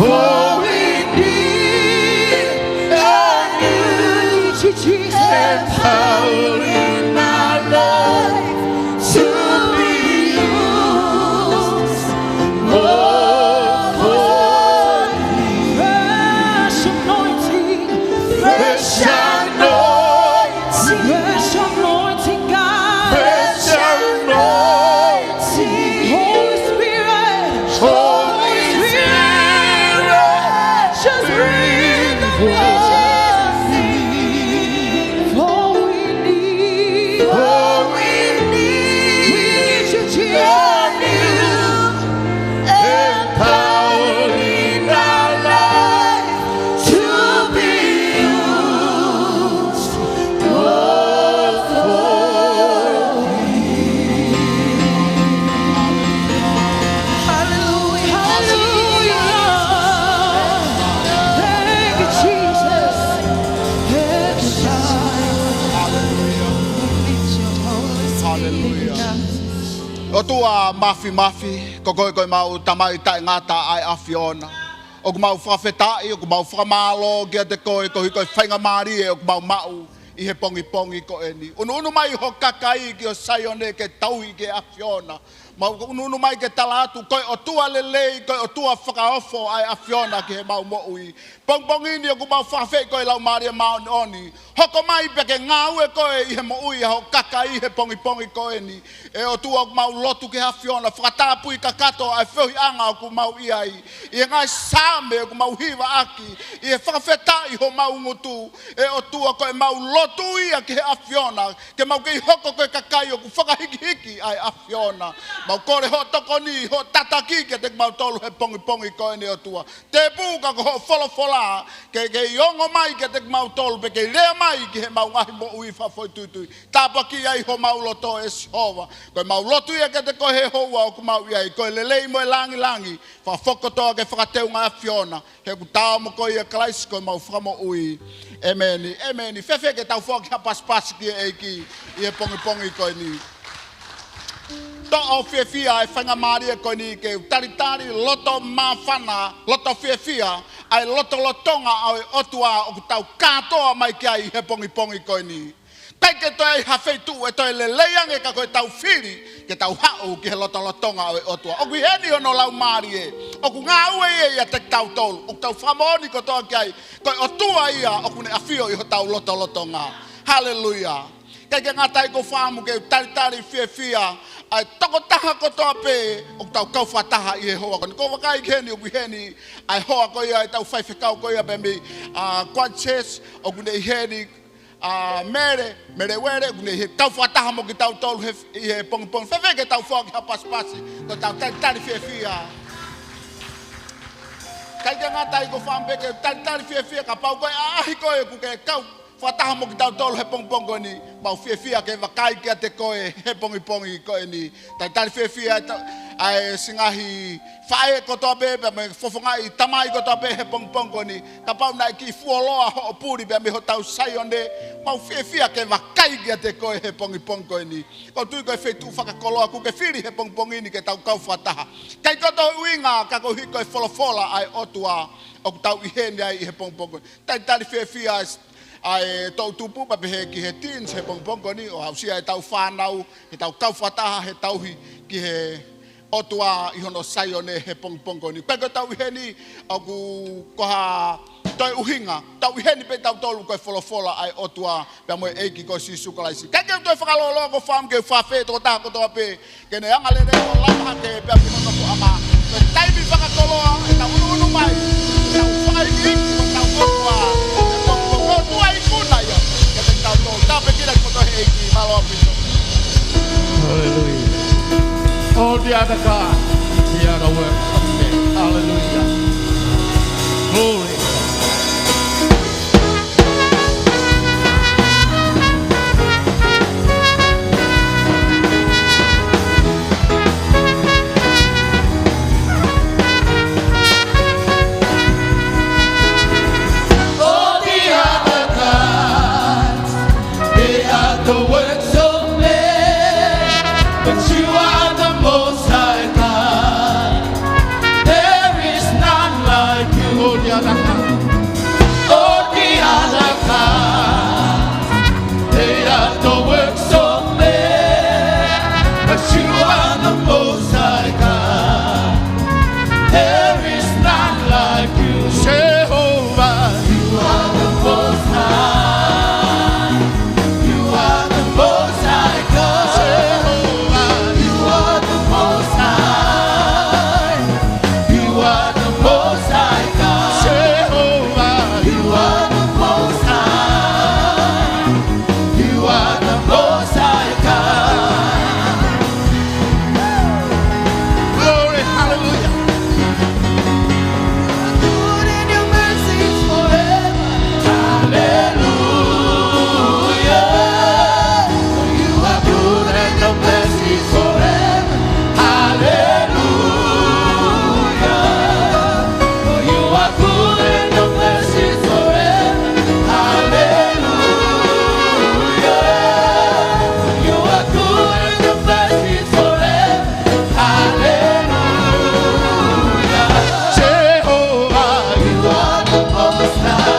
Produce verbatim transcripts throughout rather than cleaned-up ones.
For we need a new Jesus. Empower in our life to be used more for you. Fresh anointing. Fresh anointing. Fresh anointing, God. Fresh anointing. Holy Spirit. Holy Spirit. Just breathe on me, Jesus. For we need. For we need. We need you, Jesus. Empower in our life to be used more for you. Hallelujah. Hallelujah. Thank you, Jesus. Hallelujah. ʻOtua Māfimafi, ko koe ko ʻemau Tamai taʻengata ʻa e ʻAfiona. ʻOku mau fakafetaʻi, ʻoku mau fakamālō kiate koe, koeʻuhi ko e faingamālie ʻoku mau maʻu ʻi he pongipongi ko eni. ʻUnuʻunu mai ho kakai ki ho Saione ke tauhi ki he ʻAfiona. Mau ʻunuʻunu mai ke tala atu, ko e ʻOtua lelei, ko e ʻOtua fakaofo ʻa e ʻAfiona ki heʻemau moʻui. Pongipongi ni ʻoku mau fakafeʻiloaki koe Laumālie Māʻoniʻoni. Hoko mai pea ke ngāue koe ʻi he moʻui ʻa ho kakai he pongipongi ko eni. ʻE ʻOtua, ʻoku mau lotu ki he ʻAfiona, fakatapui kakato ʻa e feohiʻanga ʻoku mau ʻi ai. ʻI he ngaahi Saame ʻoku mau hivaʻaki, ʻi he fakafetaʻi homau ngutu. ʻE ʻOtua, ko ʻemau lotu ia ki he ʻAfiona, ke mau kei hoko ko e kakai ʻoku fakahikihiki ʻa e ʻAfiona. Mau kole hoʻo tokoni, hoʻo tataki kiate kimautolu he pongipongi ko eni ʻOtua. Tēpū ka ko hoʻo folofola, ke, kei ongo mai kiate kimautolu, pea kei lea mai ki heʻemau ngaahi moʻui fakafoʻituitui. Tāpuakiʻi ai homau loto ʻe Sihova. Ko ʻemau lotu ia kiate koe he houa ʻoku mau ʻi ai. Ko e lelei mo e langilangi, fakafokoutua ke fakateunga ʻAfiona. He ʻoku taau mo koe ia Kalaisi ko ʻemau Fakamoʻui. ʻEmeni. ʻEmeni. Fēfē ke tau foaki ha pasipasi ki he ʻEiki ʻi he pongipongi ko eni. Toʻo fiefia e faingamālie ko eni ke u talitali loto māfana, loto fiefia, ʻa e lotolotonga ʻo e ʻOtua ʻoku tau kātoa mai ki ai he pongipongi ko eni. ʻIkai ke toe ʻi ai ha feituʻu ʻe toe lelei ange ka ko ʻetau fili ke tau haʻu ki he lotolotonga ʻo e ʻOtua. ʻOku ʻi heni hono Laumālie, ʻoku ngāue ia ʻiate kitautolu, ʻoku tau fakamoʻoni kotoa ki ai, ko e ʻOtua ia ʻoku ne ʻafio ʻi hotau lotolotonga. Haleluia. ʻIkai ke ngata ai, ʻoku ou fakaʻamu ke u talitali fiefia ʻa e tokotaha kotoa pē ʻoku tau kau fakataha ʻi he houa ko eni. ʻOku ou vakai ki heni, ʻoku ʻi heni ʻa e hoa ko ia ʻetau faifekau ko ia pē mei, ʻa, Guanches, ʻoku ne ʻi heni, ʻa, Mele, Mele Uele, ʻoku ne ʻi he kau fakataha mo kitautolu he, ʻi he pongipongi. Fēfē ke tau foaki ha pasipasi, ko ʻetau talitali fiefia. ʻIkai ke ngata ai, ʻoku ou fakaʻamu pē ke talitali fiefia, kapau ko e ʻaʻahi ko ē ʻoku ke kau fakataha mo kitautolu he pongipongi ko eni, mau fiefia ke vakai kiate koe he pongipongi ko eni. Talitali fiefia ʻa e ta-, ʻa e siʻi ngaahi faʻē kotoa pē, pea mo e fofongaʻi tamai kotoa pē he pongipongi ko eni. Kapau naʻe kiʻi fuoloa hoʻo puli pea mei hotau Saione, mau fiefia ke vakai kiate koe he pongipongi ko eni. ʻOku ou tui ko e feituʻu fakakoloa ʻoku ke fili he pongipongi ni ke tau kau fakataha. ʻIkai ko e ʻuhinga ka koeʻuhi ko e folofola ʻa e ʻOtua ʻoku tau ʻi heni ai ʻi he pongipongi ko eni. Talitali fiefia ʻa e toʻutupu pea pehē ki he teens he pongipongi ko eni, ʻo aʻusia ʻetau fānau ke tau kau fakataha he tauhi ki he ʻOtua ʻi hono Saione he pongipongi ko eni. Pea ko ʻetau ʻi heni ʻoku ko ha toe ʻuhinga, tau ʻi heni pē tautolu ko e folofola ʻa e ʻOtua pea mo e ʻEiki ko Sīsū Kalaisi. ʻIkai ke u toe fakalōloa, ʻoku ou fakaʻamu ke u fakafeʻiloaki tokotaha kotoa pē ke ne angalelei ʻo lava hake pea mei hono puʻanga. Ko e taimi fakakoloa ʻetau ʻunuʻunu mai, ʻetau fakaikiiki, ʻetau ʻOtua, ʻetau ʻOtua ikuna ia, ke te tau tō. Tāpuekina kimoutolu ʻe he ʻEiki, mālō ʻaupito. Hallelujah. All the other God, the other works of faith. Hallelujah. Glory. All the other gods, they are the works of men, but you are the most high God. Jehovah, you are the Most High. You are the Most High God. Jehovah, you are the Most High. You are the Most High God. Jehovah, you are the Most High. You are the Most High God. Glory, hallelujah. You are good and your mercy is forever. Hallelujah. You are good and your mercy is forever. Hallelujah. You are good and your mercy is forever. Hallelujah. You are good and your mercy is forever. Hallelujah. Jehovah, you are the Most High.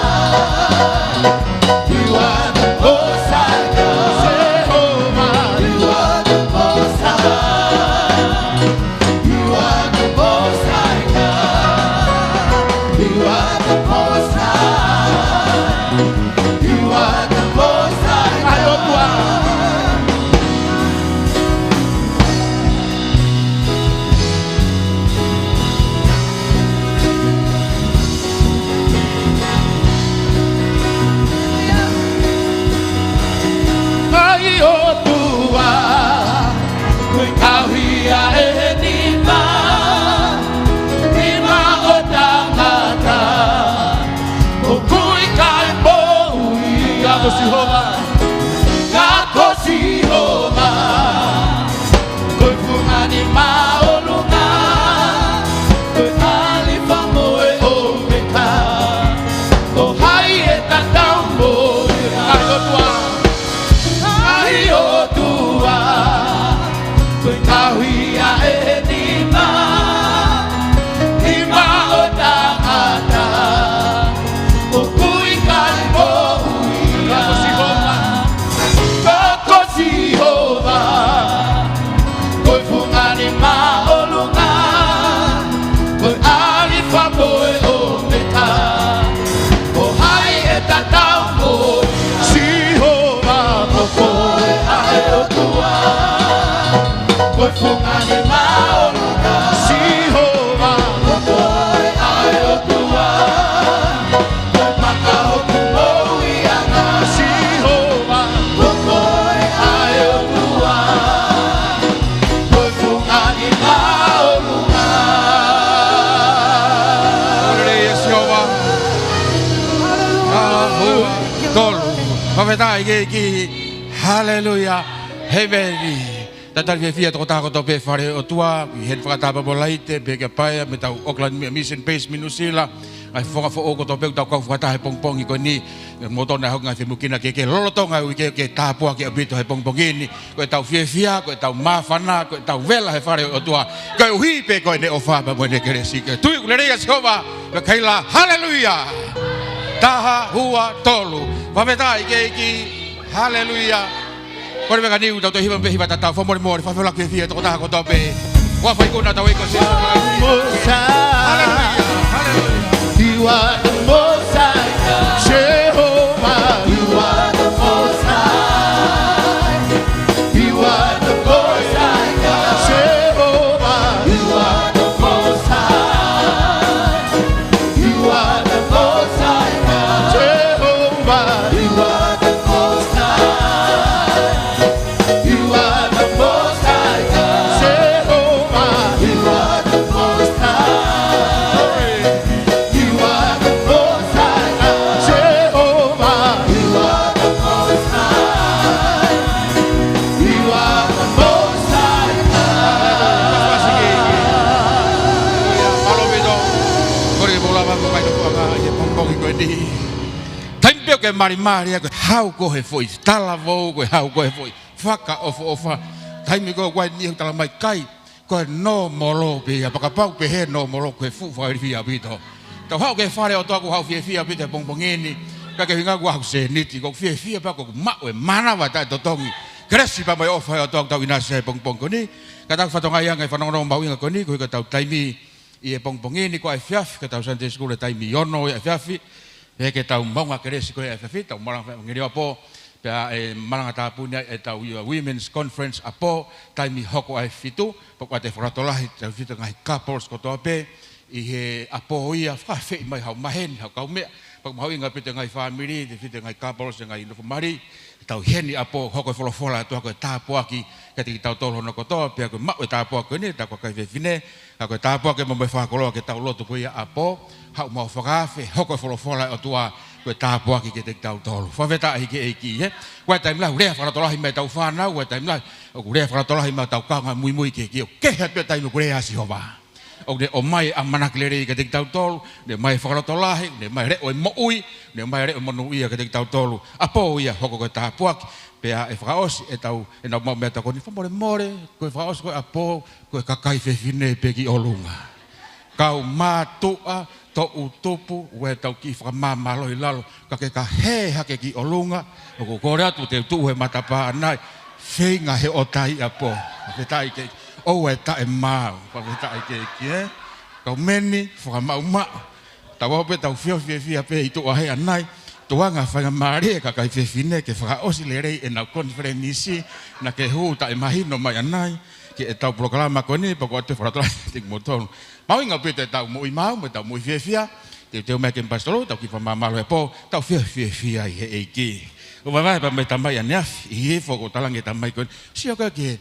You are the Most High God. Jehovah, you are the Most High. You are the Most High God. You are the Most High. You are the Most High God. ʻAi ʻOtua, ko e tauhi ʻa e nima, nima ʻo e tangata, ʻoku ʻikai moʻui. Ka ko Sihova, ka ko Sihova, ko e fungani māʻolunga, ko e ʻAlifa mo e ʻOmeka, ko hai ʻe tatau mo ia. ʻAi ʻOtua, ʻai ʻOtua, ko e tauhi ʻa e nima, nima ʻo e tangata, ʻoku ʻikai moʻui. Ka ko Sihova, ka ko Sihova, ko e fungani māʻolunga, ko e ʻAlifa mo e ʻOmeka, ko hai ʻe tatau mo Sihova, ko koe ʻa e ʻOtua, ko e fungani māʻolunga. Sihova, ko koe ʻa e ʻOtua, ko e maka hoku moʻuiʻanga. Sihova, ko koe ʻa e ʻOtua, ko e fungani māʻolunga. Haleluia, Sihova. Ua, tolu. Fakafetaʻi ki he ʻEiki. Haleluia. ʻĒmeni. Talitali fiefia tokotaha kotoa pē Fale ʻOtua, ʻi he fakataha pē mo Laite, pea kia Paea, mo e tau Auckland Mission Base mei Nuʻusila, ngaahi fofonga foʻou kotoa pē ʻoku tau kau fakataha he pongipongi ko eni, mo tona hau ngaahi femukina kehekehe lolotonga ʻo e uike ke tāpuaki ʻaupito he pongipongi ni, ko e tau fiefia, ko e tau māfana, ko e tau vela he Fale ʻOtua, koeʻuhi pē ko ʻene ʻofa pea mo ʻene kelesi. Ko e tui ʻoku lelei ʻa Sihova, pea kaila, haleluia! Taha, ua, tolu. Fakafetaʻi ki he ʻEiki, haleluia! Kole mei he kaniu, tau toe hiva pē hiva tatau, fakamolemole, fakamolemole fiefia tokotaha kotoa pē. Ua fai kona tau iko si. Most High. Haleluia, haleluia. You are the Most High God. Jehovah, you are the Most High. You are the Most High God. Jehovah, you are the Most High. You are the Most High God. Jehovah, you are the Most High. You are the Most High God. Jehovah, you are the Most High. You are the Most High God. Jehovah, you are the Most High. You are the Most High God. Mālō ʻaupito. Kole ke mou lava mo kai nofoʻanga ʻi he pongipongi ko eni. Taimi pē ʻoku ke malimali ai, ko e hau ko ē he foʻi talavou, ko e hau ko ē he foʻi fakaʻofoʻofa. Taimi ko ē ʻoku ʻi ai e niʻihi ʻoku talamai kai, ko e nōmolo pē ia, pea kapau pē he nōmolo ko e fuʻu fakailifia ʻaupito. Tau haʻu ki he Fale ʻOtua, ʻoku ou fiefia ʻaupito he pongipongi ni, ka ko e ʻuhinga ʻoku ʻaho sēniti, ʻoku ou fiefia pea ʻoku ou maʻu e mānava taʻetotongi. Kelesi pea mo e ʻofa ʻa e ʻOtua ʻoku tau ʻinasi ai he pongipongi ko eni, ka tau fakatokangaʻi ange e fanongonongo mahuʻinga ko eni, ko e ʻuhi ko ʻetau taimi ʻi he pongipongi ni ko e efiafi, ko ʻetau Sunday School he taimi ono ʻo e efiafi, pea ke tau maʻu ʻa e kelesi ko e efiafi, tau malanga fakaʻevangeliō ʻapō, pea ʻe malanga tāpuni ai ʻetau Women's Conference ʻapō, taimi hoko ʻa e fitu, pea ʻoku ʻoatu e fakalotolahi, tau fitu ngaahi couples kotoa pē, ʻi he ʻapō ia, fakaafeʻi mai hao maheni, hao kaumeʻa, pea ʻoku mahuʻinga ʻaupito e ngaahi fāmili, tau fitu ngaahi couples, ngaahi nofo mali, tau ʻi heni ʻapō, hoko e folofola ʻa e ʻOtua ko e tāpuaki kiate kitautolu hono kotoa, pea ko e maʻu e tāpuaki ko eni, ʻetau kakai fefine, ka ko e tāpuaki mo e meʻa fakakoloa ke tau lotu ko ia ʻapō, haʻu mo fakaafe, hoko e folofola ʻa e ʻOtua, ko e tāpuaki kiate kitautolu. Fakafetaʻi ki he ʻEiki, ē? Ko e taimi lahi, lea fakalotolahi mai ʻetau fānau, ko e taimi lahi, ʻoku lea fakalotolahi mai ʻetau kaungā muimui ki he ʻEiki, ʻoku kehe atu e taimi ʻoku lea ai ʻa Sihova. ʻOku ne ʻomai e ʻamanaki lelei kiate kitautolu, ne ʻomai e fakalotolahi, ne ʻomai e leʻo ʻo e moʻui, ne ʻomai e leʻo ʻo e monūʻia kiate kitautolu. ʻApō ia hoko ko e tāpuaki, pea ʻe fakaʻosi ʻetau, ʻenau maʻu meʻatokoni, fakamolemole, ko e fakaʻosi ko e ʻapō, ko e kakai fefine pē ki ʻolunga. Kau mātuʻa, toʻu tupu, ʻoku ʻi ai ʻetau kiʻi fakamāmālohi ʻi lalo, ka ke ka hē hake ki ʻolunga, ʻoku ou kole atu te u tuʻu he matapā ʻanai, feinga he ʻotai ʻapō. Fakafetaʻi ki he ʻEiki. ʻOua ʻe taʻemaau. Fakafetaʻi ki he ʻEiki, ē? Kau meni, fakamaʻumaʻu. Tau ō pē, tau fio fiefia pē ʻi tuʻa he ʻanai. Tuʻunga faingamālie e kakai fefine ke fakaʻosi lelei ʻenau konifelenisi, naʻa ke hū taʻemahino mai ʻanai ki heʻetau polokalama ko eni, pea ʻoku ou ʻoatu e fakalotolahi kiate kimoutolu. Mahuʻinga ʻaupito ʻetau moʻui maau, mo ʻetau moʻui fiefia, teuteu mai ki he pasitolo, tau kiʻi fakamāmālohi ʻapō, tau fio fiefia ʻi he ʻEiki. ʻOku vahevahe pē mo e tamai ʻaneafi, ʻi he foʻi ko e talaange ʻa e tamai ko eni, sio ko ē ki he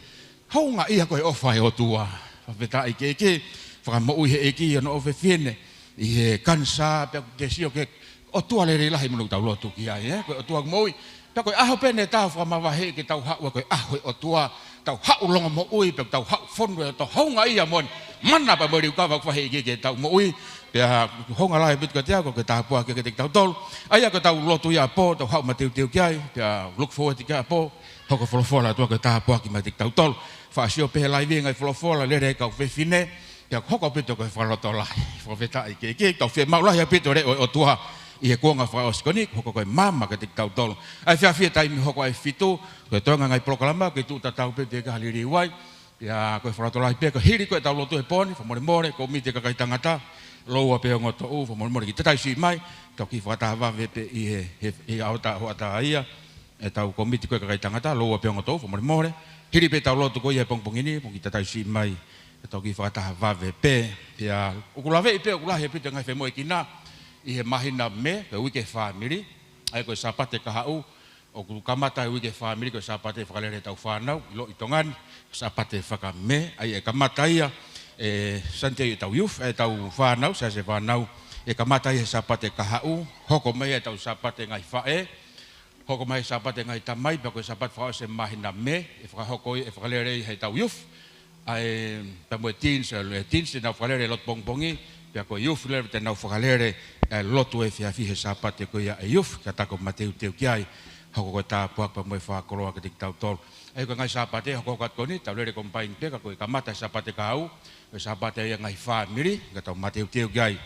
houngaʻia ko e ʻofa ʻa e ʻOtua. Fakafetaʻi ki he ʻEiki, fakamoʻui ʻe he ʻEiki hono ʻofefine ʻi he kanisā, pea ʻoku ke sio ki he ʻOtua lelei lahi mo ʻetau lotu ki ai, ē? Ko e ʻOtua moʻui. Pea ko e ʻaho pē eni ʻe tau fakamavaheʻi ke tau haʻu ai ko e ʻaho ʻo e ʻOtua, tau haʻu longomoʻui, pea tau haʻu fonu ʻi he ʻOtua, houngaʻia moʻoni, mana pea mo e liukava ʻoku fai ʻe he ʻEiki ki heʻetau moʻui, pea hounga lahi ʻaupito kiate au, ko e tāpuaki kiate kitautolu. ʻA ia ko ʻetau lotu ia ʻapō, tau haʻu mateuteu ki ai, pea look forward ki ai ʻapō, hoko e folofola ʻa e ʻOtua ko e tāpuaki maʻa kitautolu. Faʻa sio pē he laivi e ngaahi folofola, lele e kau fefine, pea hoko ʻaupito ko e fakalotolahi. Fakafetaʻi ki he ʻEiki, tau fiemaʻu lahi ʻaupito e leʻo ʻo e ʻOtua ʻi he kuonga fakaʻosi ko eni, hoko ko e maama kiate kitautolu. ʻA e efiafi he taimi hoko ʻa e fitu, ko e toenga e ngaahi polokalama, ko e tuʻu tatau pē pea ke liliu ai. Pea ko e fakalotolahi pē, ko e hili ko ē ʻetau lotu he pō ni, fakamolemole, kōmiti e kakai tangata, Loua pea ongo toʻu, fakamolemole kiʻi tatau siʻi mai, tau kiʻi fakataha vave pē ʻi he, he, he ʻaho tā, hoʻatā ia, ʻetau kōmiti ko ē kakai tangata, Loua pea ongo toʻu, fakamolemole. Hili pē ʻetau lotu ko ia he pongipongi ni, mo e kiʻi tatau siʻi mai, ʻetau kiʻi fakataha vave pē, pea ʻoku laveʻi pē, ʻoku lahi ʻaupito e ngaahi femoʻuekina, ʻi he māhina Mē, ko e uike fāmili, ʻa ia ko e Sāpate kahaʻu, ʻoku kamata e uike fāmili ko e Sāpate fakalele ʻetau fānau, ʻiloʻi ʻi Tonga ni, Sāpate faka-Mē, ʻa ia ʻe kamata ia, ʻe Sunday ʻetau youth, ʻetau fānau, Siasi e Fānau, ʻe kamata ia he Sāpate kahaʻu, hoko mai ʻetau Sāpate ngaahi faʻē, hoko mai Sāpate ngaahi tamai, pea ko e Sāpate fakaʻosi e māhina Mē, ʻe fakahoko ia, ʻe fakalele ia heʻetau youth, ʻa e, pea mo e teens, ʻe teens te nau fakalele lotu pongipongi, pea ko e youth level te nau fakalele, ʻa e lotu efiafi he Sāpate ko ia ʻa e youth, ka tau mateuteu ki ai, hoko ko e tāpuaki pea mo e fakakoloa kiate kitautolu. ʻA ia ko e ngaahi Sāpate, hokohoko atu ko eni, tau lele combine pē, ka ko e kamata e Sāpate kahaʻu, ko e Sāpate ia e ngaahi fāmili, ka tau mateuteu ki ai,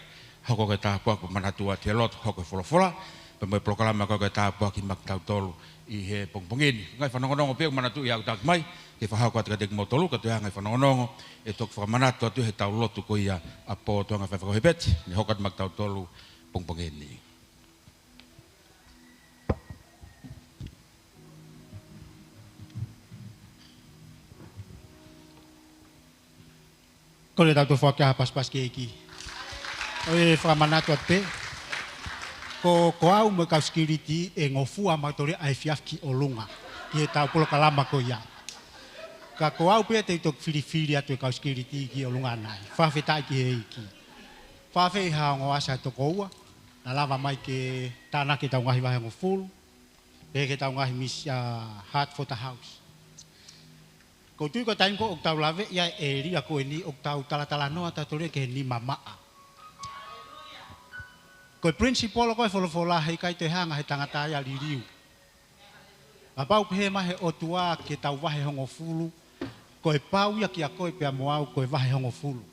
hoko ko e tāpuaki pea manatua atu he lotu, hoko e folofola, pea mo e polokalama ko ē ko e tāpuaki maʻa kitautolu ʻi he pongipongi ni. Ngaahi fanongonongo pē ʻoku manatuʻi ʻaupito mai, ke fakahoko atu kiate kimoutolu, ka toe ʻi ai e ngaahi fanongonongo, ʻe toki fakamanatu atu heʻetau lotu ko ia ʻapō, tuʻunga fai fakahepeti, ne hoko atu maʻa kitautolu pongipongi ni. Kole ʻetau toe foaki ha pasipasi ki he ʻEiki. ʻOi, fakamanatu atu pē. Ko, ko au mo e kau sikiliti ʻe ngofua mautolu ʻa e efiafi ki ʻolunga. Ki heʻetau polokalama ko ia. Ka ko au pē te u toki filifili atu e kau sikiliti ki ʻolunga ʻanai. Fakafetaʻi ki he ʻEiki. Fakafetaʻi ha ongo ʻasa ʻe toko ua. Naʻa lava mai ke tānaki ʻetau ngaahi vahehongofulu. Pehē ki heʻetau ngaahi misi ʻa Heart for the House. ʻOku ou tui ko e taimi ko ē ʻoku tau laveʻi ai e ʻēlia ko eni ʻoku tau talatalanoa tautolu ia ki he nima maʻa. Ko e principle ko ē e folofola heʻikai toe hanga he tangata ia ʻo liliu. Kapau pehē mai he ʻOtua ke tau vahehongofulu, ko e pau ia kiate koe pea mo au ko e vahehongofulu.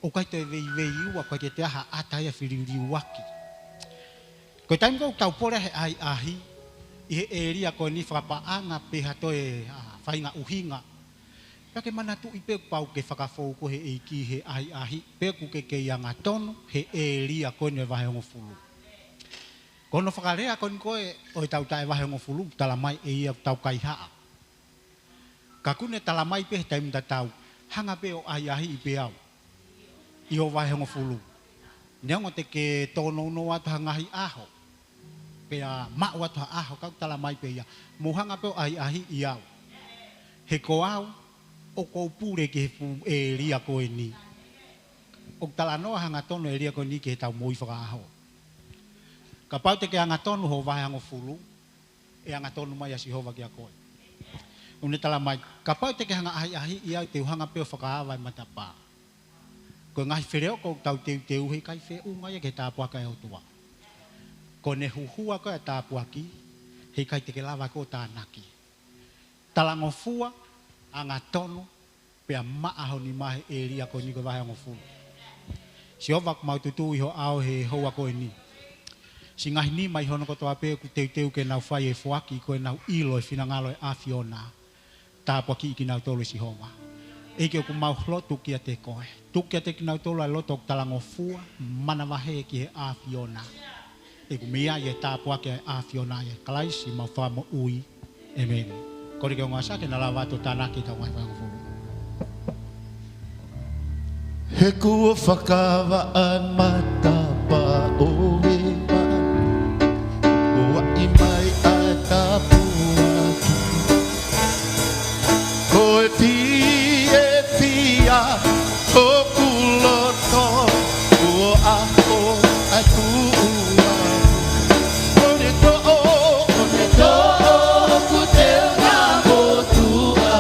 ʻOku ʻikai toe veiveiua, ʻoku ʻikai ke toe ʻi ai ha ʻata ia ʻe feliuliuaki. Ko e taimi ko ē ʻoku tau pole he ʻahiʻahi, ʻi he ʻēlia ko eni fakapaʻanga pe ha toe, ʻa, faʻahinga ʻuhinga. Pea ke manatuʻi pē kuo pau ke fakafou koe he ʻEiki he ʻahiʻahi, pe ʻoku ke kei angatonu he ʻēlia ko eni ʻo e vahehongofulu. Ko hono fakalea ko eni ko ē ʻo ʻetau taʻe vahehongofulu, talamai ʻe ia ʻoku tau kaihaʻa. Ka ʻoku ne talamai pē he taimi tatau, hanga pē ʻo ʻahiʻahiʻi pē au ʻi hoʻo vahehongofulu. Neongo te ke tōnounou atu ha ngaahi ʻaho, pea maʻu atu ha ʻaho, ka ʻoku talamai pē ia, mou hanga pē ʻo ʻahiʻahiʻi au. He ko au, ʻoku ou pule ki he fuʻu ʻēlia ko eni. ʻOku talanoa hangatonu ʻēlia ko eni ki heʻetau moʻui fakaʻaho. Kapau te ke angatonu hoʻo vahehongofulu, ʻe angatonu mai ʻa Sihova kia koe. ʻOku ne talamai, kapau te ke hanga ʻahiʻahiʻi au, te u hanga pē ʻo fakaava e matapā. Ko e ngaahi feleʻo ʻoku tau teuteu he ʻikai feʻunga ia ki he tāpuaki ʻa e ʻOtua. Ko ʻene huhua ko ē ʻa e tāpuaki, he ʻikai te ke lava koe ʻo tānaki. Talangofua, angatonu, pea maʻa ho nima he ʻēlia ko eni ko e vahehongofulu. Sihova, ʻoku mau tutuʻu ʻi ho ʻao he houa ko eni. Siʻi ngaahi nima ʻi hono kotoa pē ʻoku teuteu ke nau fai e foaki ko ʻenau ʻilo e finangalo ʻo e ʻAfiona. Tāpuakiʻi kinautolu ʻe Sihova. ʻEiki, ʻoku mau lotu kiate koe. Tuku kiate kinautolu ʻa e loto ʻoku talangofua, manavahē ki he ʻAfiona. He ʻoku mei ai e tāpuaki ʻa e ʻAfiona, ʻia Kalaisi homau Fakamoʻui. ʻĒmeni. Kole ki he ongo ʻasa ke na lava atu ʻo tānaki ʻetau ngaahi vahehongofulu. He kuo fakaava ʻa e matapā ʻo hēvani, ʻoku ʻi ai ʻa e tāpuaki. Ko e fiefia hoku loto, kuo ʻaho ʻa e tuʻu aku. Kuo ne toʻo, kuo ne toʻo hoku teunga motuʻa.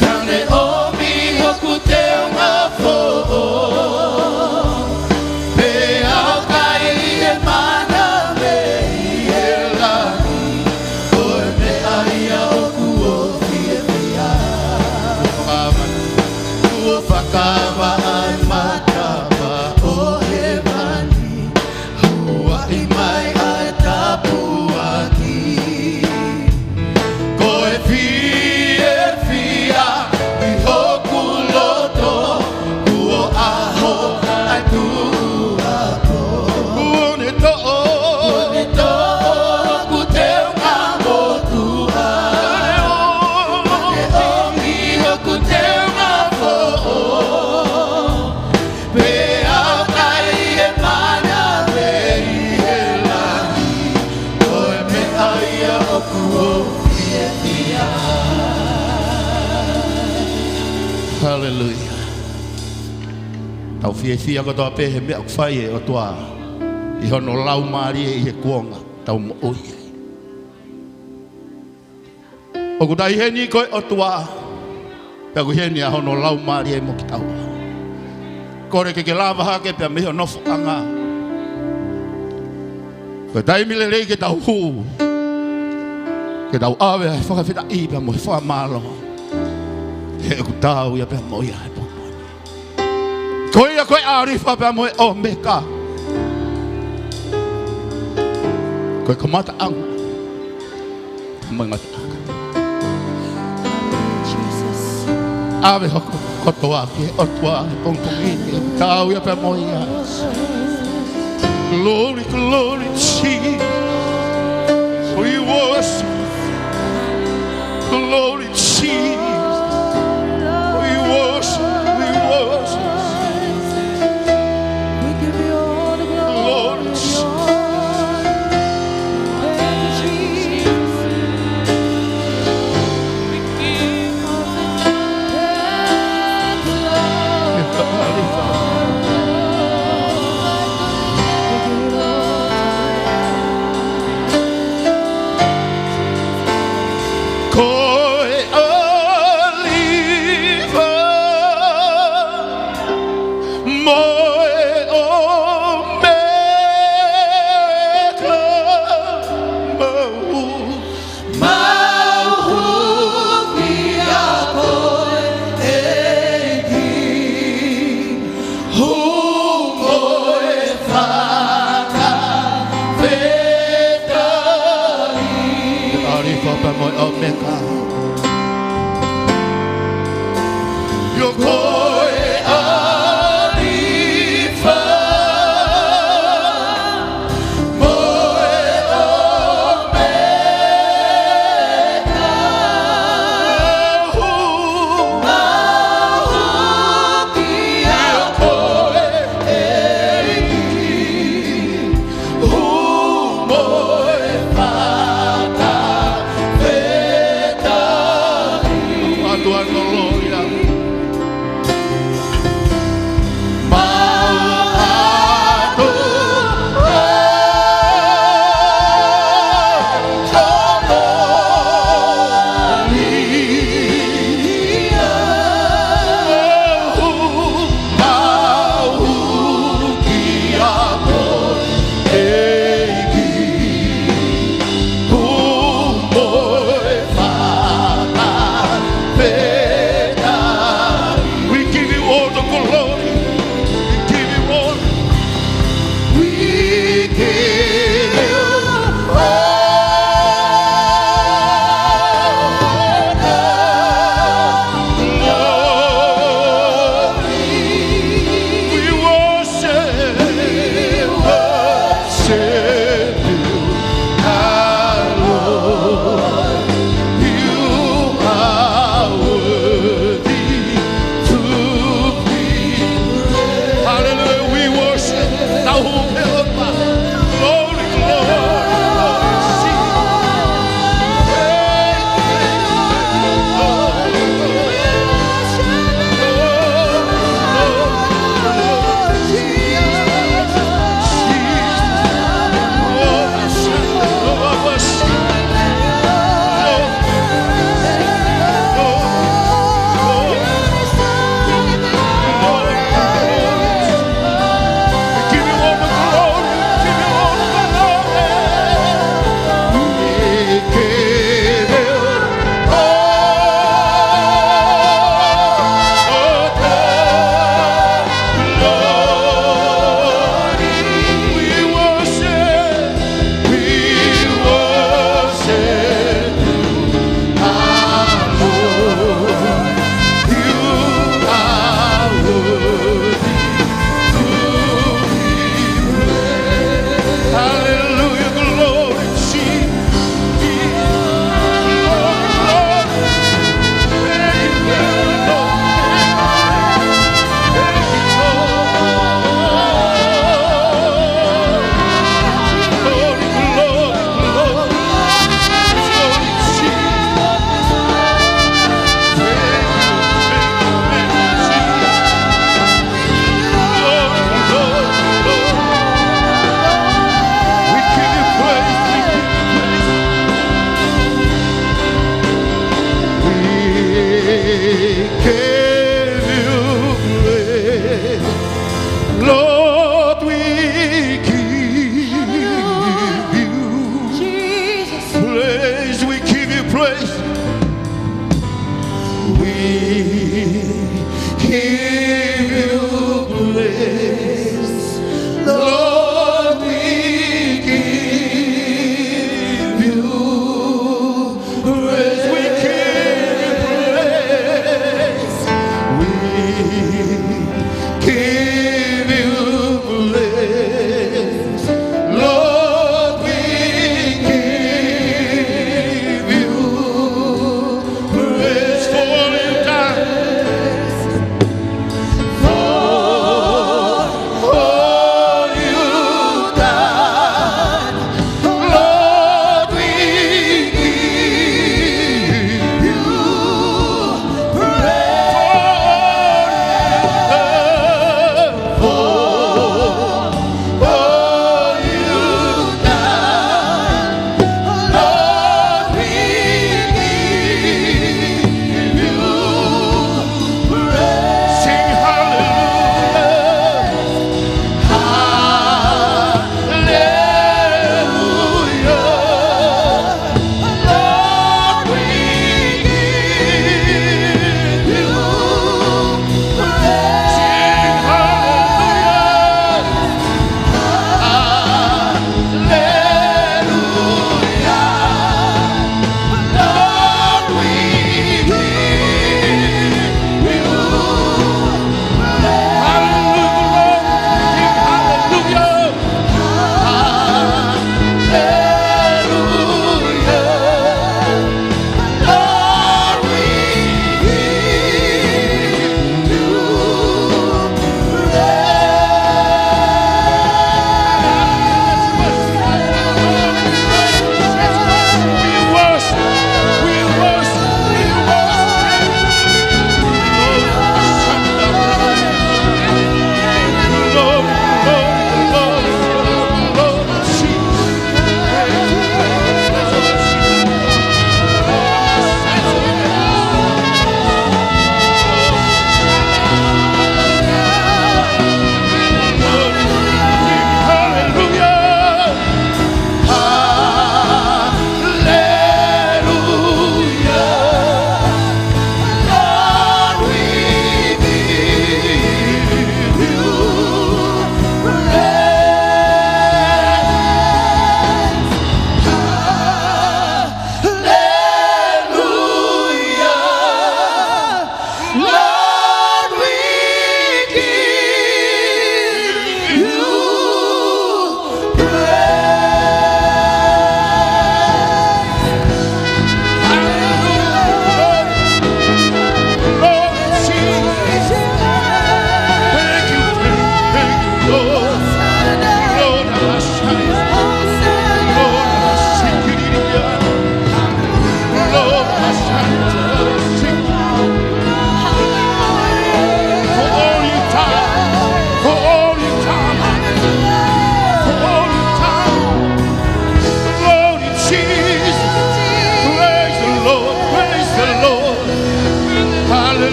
Ka ne ʻomi hoku teunga foʻou, pea u kai ʻi he mana mei he langi, ko e meʻa ia ʻoku ou fiefia. Kuo fakaava ʻa e matapā ʻo hēvani, ʻoku ʻi ai ʻa e tāpuaki. Ko e fiefia ʻi hoku loto, kuo ʻaho ʻa e tuʻu aku. Kuo ne toʻo, kuo ne toʻo hoku teunga motuʻa. Kuo ne ʻomi hoku teunga foʻou, pea u kai ʻi he mana mei he langi, ko e meʻa ia ʻoku ou fiefia. Haleluia. Tau fiefia kotoa pē he meʻa ʻoku fai ʻe he ʻOtua ʻi hono laumālie ʻi he kuonga ʻoku tau moʻui ai. ʻOku ʻi heni ko e ʻOtua, pea ʻoku ʻi heni ʻa hono laumālie mo kitaua. Kole ke ke lava hake pea mei hoʻo nofoʻanga. Ko e taimi lelei ke tau hū, ke tau ʻave ʻa e fakafetaʻi pea mo e fakamālō, he ʻoku taau ia pea mo ia he pō ni. Ko ia ko e ʻAlifa pea mo e ʻOmeka. Ko e kamataʻanga mo e ngataʻanga. Jesus. ʻAve hoku kotoa ki he ʻOtua he pongipongi ni, ʻoku taau ia pea mo ia. Glory, glory, Jesus. We worship. Glory, Jesus. We worship, we worship. We give you all the glory. Glory, Jesus. Thank you, Jesus. We give you all the glory. Ko e ʻAlifa mo e ʻOmeka, mau, mau hūfia koe ʻEiki. Hū mo e fakafetaʻi. ʻAlifa pea mo e ʻOmeka.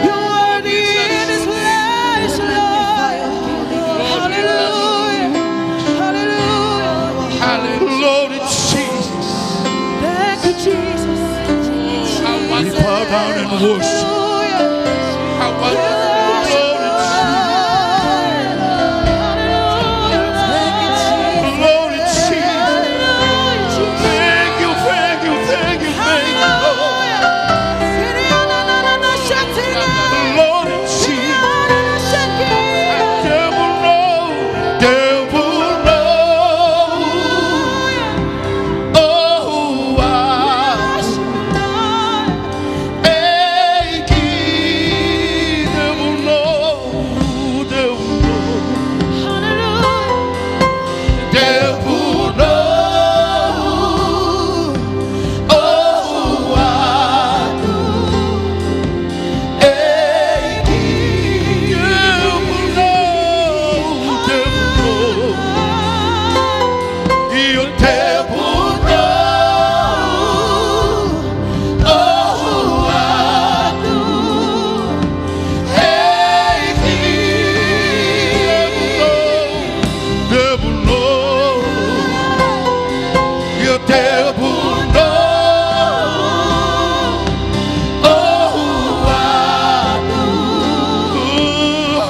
You're worthy in this place, Lord. Hallelujah. Hallelujah. Glory, Jesus. Thank you, Jesus. We bow down and worship. Hallelujah. Glory, Jesus. Hallelujah. Glory, Jesus. Thank you, thank you, thank you, thank you, Lord. Glory, Jesus. Devil, no. Devil, no. Oh, I ʻEiki, devil, no, devil, no. Hallelujah. Devil, no. Oh, I do. ʻEiki, devil, no, devil, no. You're devil, no. Oh, I do. Hey, devil, no. You're devil, no. Oh, I do.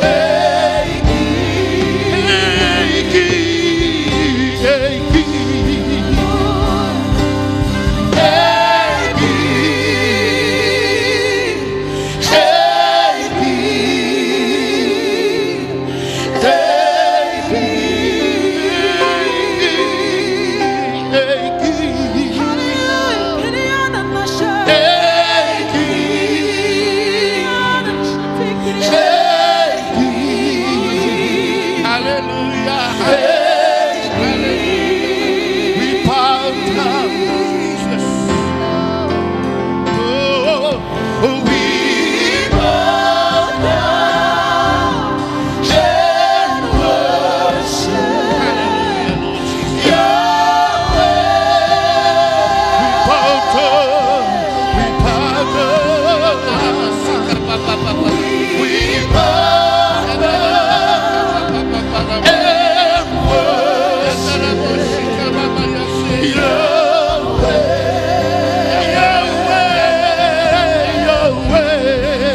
Hey, hey, hey. Hallelujah. We bow down, Jesus. Oh, we bow down and worship Yahweh. We bow down, we bow down. We bow down and worship Yahweh, Yahweh, Yahweh.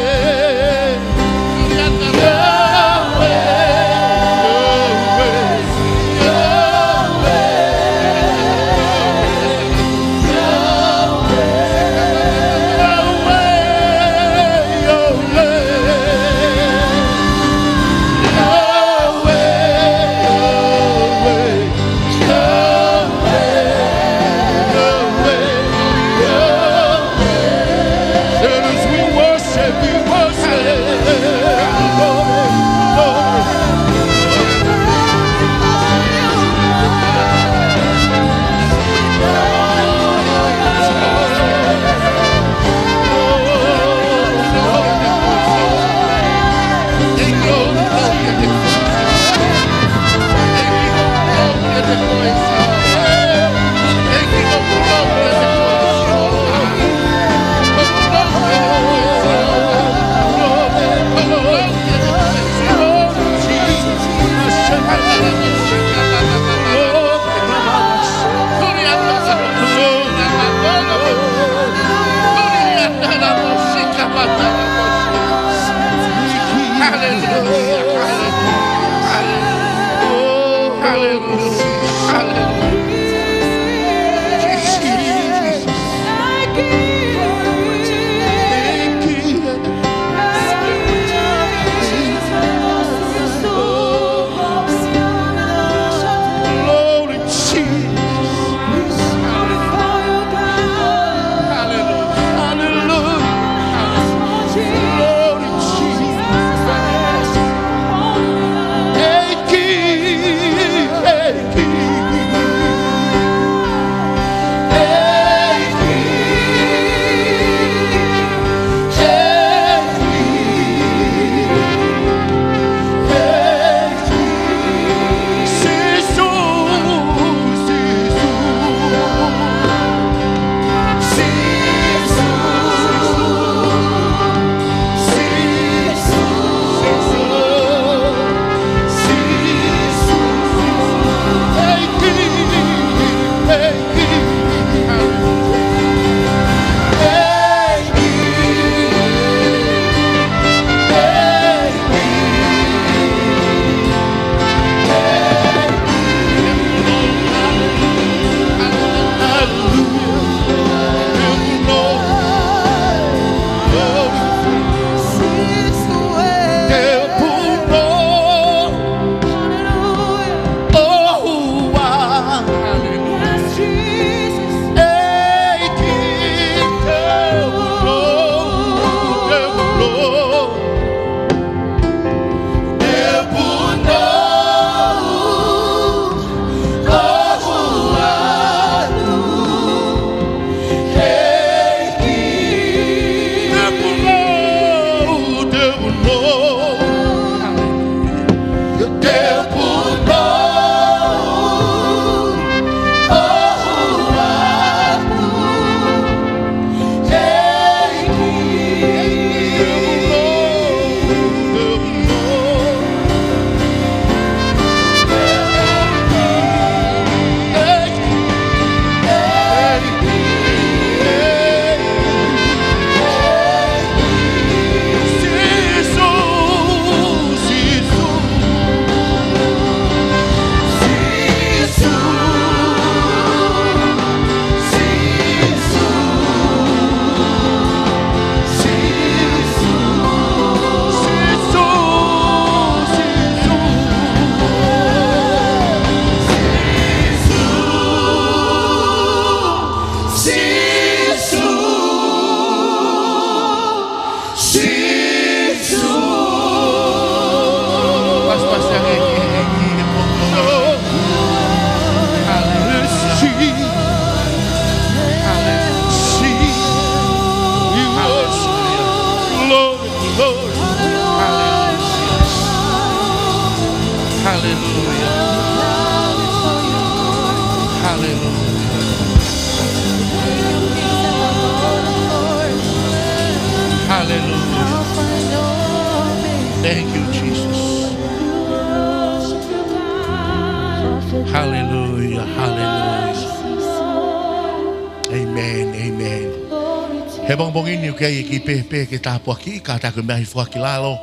He pongipongi ni ʻoku ʻi ai e kiʻi pēpē ke tāpuakiʻi, kātaki mei he foaki lalo.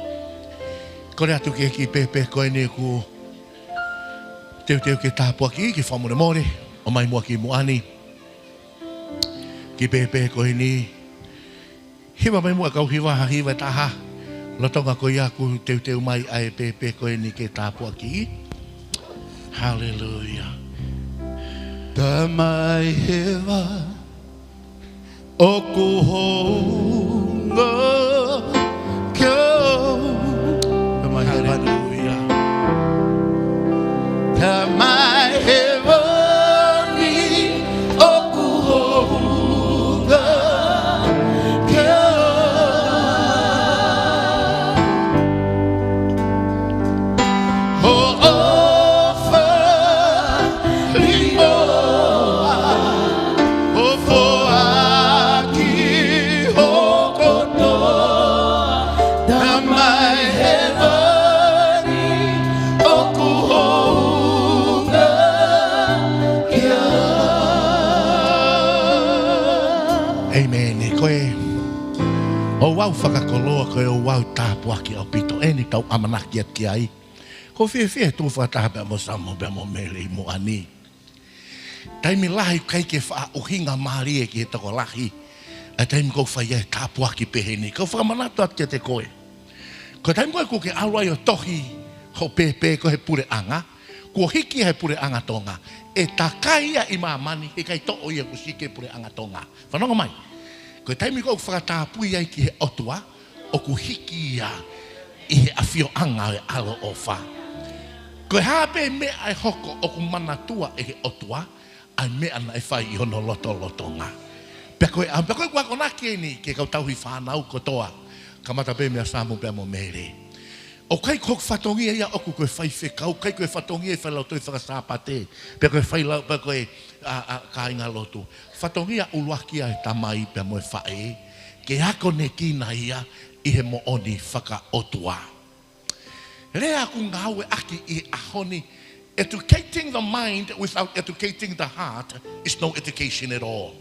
Kole atu ki he kiʻi pēpē ko eni ʻoku teuteu ke tāpuakiʻi, ke fakamolemole, ʻomai muʻa ki muʻa ni. Kiʻi pēpē ko eni, hiva mai muʻa kau hiva, ha hiva ʻe taha. Lolotonga ko ia ʻoku teuteu mai ʻa e pēpē ko eni ke tāpuakiʻi. Haleluia. Tamai Hēvani, ʻoku hounga kia au. Tamai Hēvani. Haleluia. Tamai Hēvani, ʻoku hounga kia au. Hoʻo ʻofa limoa, ʻoku foaki hokotoa. Tamai Hēvani, ʻoku hounga kia au. ʻĒmeni. Ko e ouau fakakoloa, ko e ouau tāpuaki ʻaupito eni tau ʻamanaki atu ki ai. ʻOku ou fiefia he tuʻu fakataha pea mo Samu pea mo Mele ʻi muʻa ni. Taimi lahi ʻoku ʻikai ke faʻa ʻuhinga mālie ki he tokolahi ʻa e taimi ʻoku fai ai e tāpuaki pehē ni. Kau fakamanatu atu kiate koe, ko e taimi ko ē ʻoku ke ʻalu ai ʻo tohi hoʻo pēpē ko ē he puleʻanga, kuo hiki ia he puleʻanga Tonga, ʻe takai ia ʻi māmani, heʻikai toʻo ia kuo sike puleʻanga Tonga. Fanongo mai. Ko e taimi ko ē ʻoku fakatapui ai ki he ʻOtua, ʻoku hiki ia ʻi he ʻafioʻanga ʻo e ʻaloʻofa. Ko e hā pē meʻa ʻe hoko, ʻoku manatua ʻe he ʻOtua ʻa e meʻa naʻe fai ʻi hono lotolotonga. Pea ko e, pea ko e ʻoku akonaki eni ki he kau tauhi fānau kotoa, kamata pē meia Samu pea mo Mele. ʻOku ʻikai ko hoku fatongia ia ʻoʻoku ko e faifekau, ʻikai ko e fatongia e fai lautohi faka-Sāpate, pe ko e fai lau, pe ko e, ʻa, ʻa, kāinga lotu. Fatongia ʻuluaki ʻa e tamai pea mo e faʻē, ke akonekina ia ʻi he moʻoni fakaʻotua. Lea ʻoku ngāueʻaki ʻi he ʻaho ni, educating the mind without educating the heart is no education at all.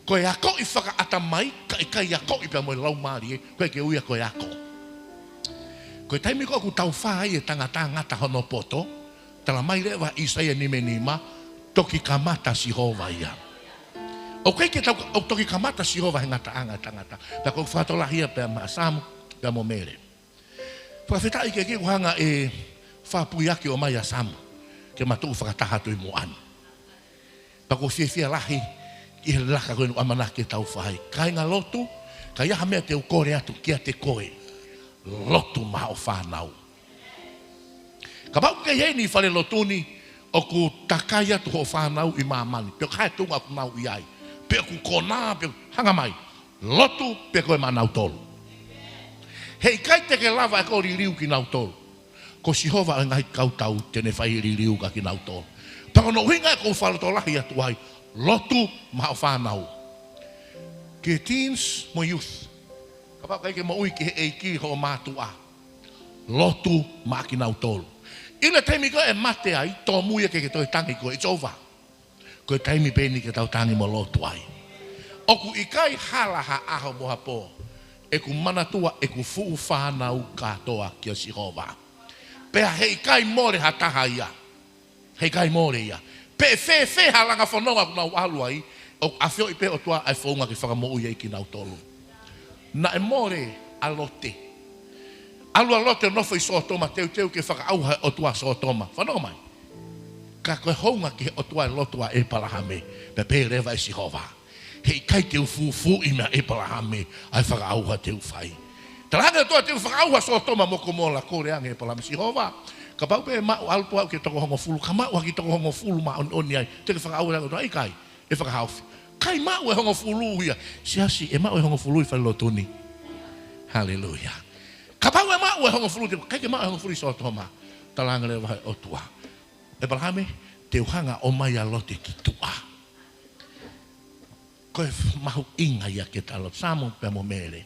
Ko e akoʻi fakaʻatamai, kae ʻikai akoʻi pea mo e laumālie, ʻoku ʻikai ke ui ia ko e ako. Ko e taimi ko ē ʻoku taufā ai e tangata ngata hono poto, tala mai leva ʻe ʻĪsaia nima nima, toki kamata Sihova ia. ʻOku ʻikai ke tau, ʻoku toki kamata Sihova he ngataʻanga e tangata. Pea ʻoku ou fakatokanga ia pea mo Samu, pea mo Mele. Fakafetaʻi ke ke ʻoku hanga ʻe fakapuiaki ʻo ʻomai ʻa Samu ke ma tuʻu fakataha atu ʻi muʻa ni. Pea ʻoku ou fiefia lahi ʻi he laka ko eni ʻoku ʻamanaki ke tau fai. Kāinga lotu, ka ʻi ai ha meʻa te u kole atu kiate koe, lotu maʻa hoʻo fānau. Kapau ʻoku ke ʻi heni ʻi fale lotu ni, ʻoku takai atu hoʻo fānau ʻi māmani, pe ko e hā e tuʻunga ʻoku nau ʻi ai, pe ʻoku konā, pe ʻoku hanga mai, lotu pē koe maʻanautolu. Heʻikai te ke lava ʻe koe ʻo liliu kinautolu. Ko Sihova ʻo e ngaahi kautau te ne fai e liliu kia kinautolu. Pea ko hono ʻuhinga ia ʻoku ou fakalotolahi atu ai, lotu maʻa hoʻo fānau. Ki he teens mo e youth. Kapau ʻoku ʻikai ke moʻui ki he ʻEiki hoʻo mātuʻa, lotu maʻa kinautolu. ʻI he taimi ko ē ʻe mate ai, tōmui ia ke ke toe tangi koe, it's over. Ko e taimi pē eni ke tau tangi mo lotu ai. ʻOku ʻikai hala ha ʻaho mo ha pō ʻeku manatua ʻeku fuʻu fānau kātoa kia Sihova. Pea heʻikai mole ha taha ia. Heʻikai mole ia. Pe ʻe fēfē ha langa fononga ʻoku nau ʻalu ai, ʻoku ʻafioʻi pē ʻe he ʻOtua ʻa e founga ke fakamoʻui ai kinautolu. Naʻe mole ʻa Lote. ʻAlu ʻa Lote ʻo nofo ʻi Sōtoma, teuteu ke fakaʻauha ʻe he ʻOtua ʻa Sōtoma. Fanongo mai. Ka ko e hounga ki he ʻOtua e lotu ʻa ʻĒpalahame, pea pehē leva ʻe Sihova, heʻikai te u fufuuʻi meia ʻĒpalahame ʻa e fakaʻauha te u fai. Talaange ʻe he ʻOtua te u fakaʻauha Sōtoma mo Komola, kole ange ʻe ʻĒpalahame, Sihova, kapau pē ʻe maʻu, ʻalu pē au ki he toko hongofulu, ka maʻu ha kiʻi toko hongofulu māʻoniʻoni ai, te ke fakaʻauha? Talaange ʻe he ʻOtua, ʻikai, ʻe fakahaofi. ʻIkai maʻu e hongofulu ia. Siasi, ʻe maʻu e hongofulu ʻi fale lotu ni? Haleluia. Kapau ʻe maʻu e hongofulu, ʻikai ke maʻu e hongofulu ʻi Sōtoma. Talaange leva ʻe he ʻOtua, ʻĒpalahame, te u hanga ʻo ʻomai ʻa Lote ki tuʻa. Ko e mahuʻinga ia ke tau lotu, Samu pea mo Mele.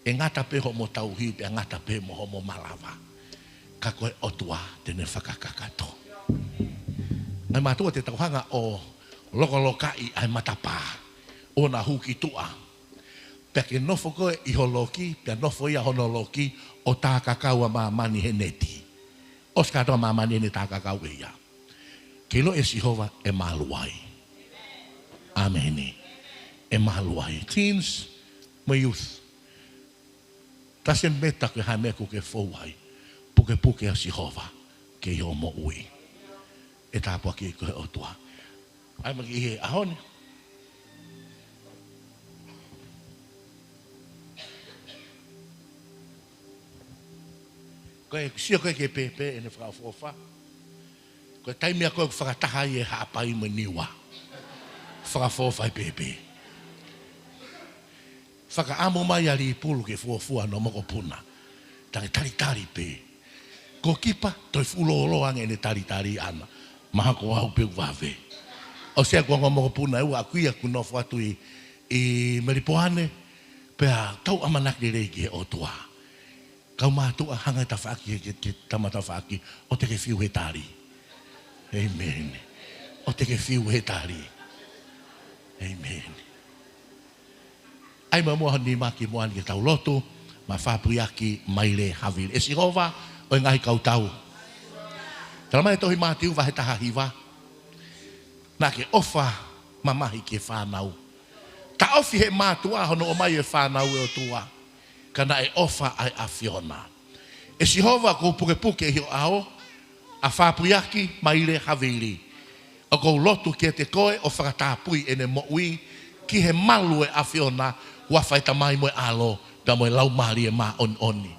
ʻE ngata pē hoʻomo tauhi, pea ngata pē mo hoʻomo malava, ka ko e ʻOtua te ne fakakakato. Ngaahi mātuʻa, te tau hanga ʻo lokolokaʻi ʻa e matapā ʻo na hū ki tuʻa. Pea ke nofo koe ʻi ho loki, pea nofo ia hono loki, ʻo tākakau ʻa māmani he neti. ʻOsi kātoa māmani he neti, tākakau ʻe ia. Ke ʻilo ʻe Sihova ʻe malu ai. ʻĀmeni. ʻE malu ai. Teens, mo youth. Doesn't matter ko e hā e meʻa ʻoku ke fou ai. Pukepuke ʻa Sihova ki hoʻo moʻui. ʻE tāpuakiʻi koe ʻe he ʻOtua. ʻAi mai ki he ʻaho ni. Ko e sio ko ē ki he pēpē ʻene fakaʻofoʻofa. Ko e taimi ia ko ē ʻoku fakataha ai e Haʻapai mo Niua. Fakaʻofoʻofa e pēpē. Fakaʻamu mai ʻa Lipulu ke fuofua hono mokopuna. Tangi talitali pē. Ko Kipa, toe fuʻu lōloa ange ʻene talitali ʻana. Mahalo ko au pē ʻoku vave. ʻOsi ia ko e ongo mokopuna ʻe ua ʻaʻaku ia ʻoku nofo atu ʻi, ʻi Melipoane, pea tau ʻamanaki lelei ki he ʻOtua. Kau mātuʻa, hanga e tafaʻaki ki he, ki he tama tafaʻaki, ʻoua te ke fiu he tali. ʻĒmeni. ʻOua te ke fiu he tali. ʻĒmeni. ʻAi mai muʻa ho nima ki muʻa ni ke tau lotu, maʻa Fāpuiaki Maile Havili. ʻE Sihova ʻo e ngaahi kautau. Tala mai e tohi Mātiu vahe taha hiva. Naʻa ke ʻofa mamahi ki he fānau. Taʻofi ʻe he mātuʻa hono ʻomai e fānau ʻe he ʻOtua. Ka naʻe ʻofa ʻa e ʻAfiona. ʻE Sihova, ʻoku ou pukepuke ʻi ho ʻao, ʻa Fāpuiaki Maile Havili. ʻOku ou lotu kiate koe ʻo fakatapui ʻene moʻui ki he malu ʻo e ʻAfiona, huafa ʻo e Tamai mo e ʻAlo, pea mo e Laumālie Māʻoniʻoni.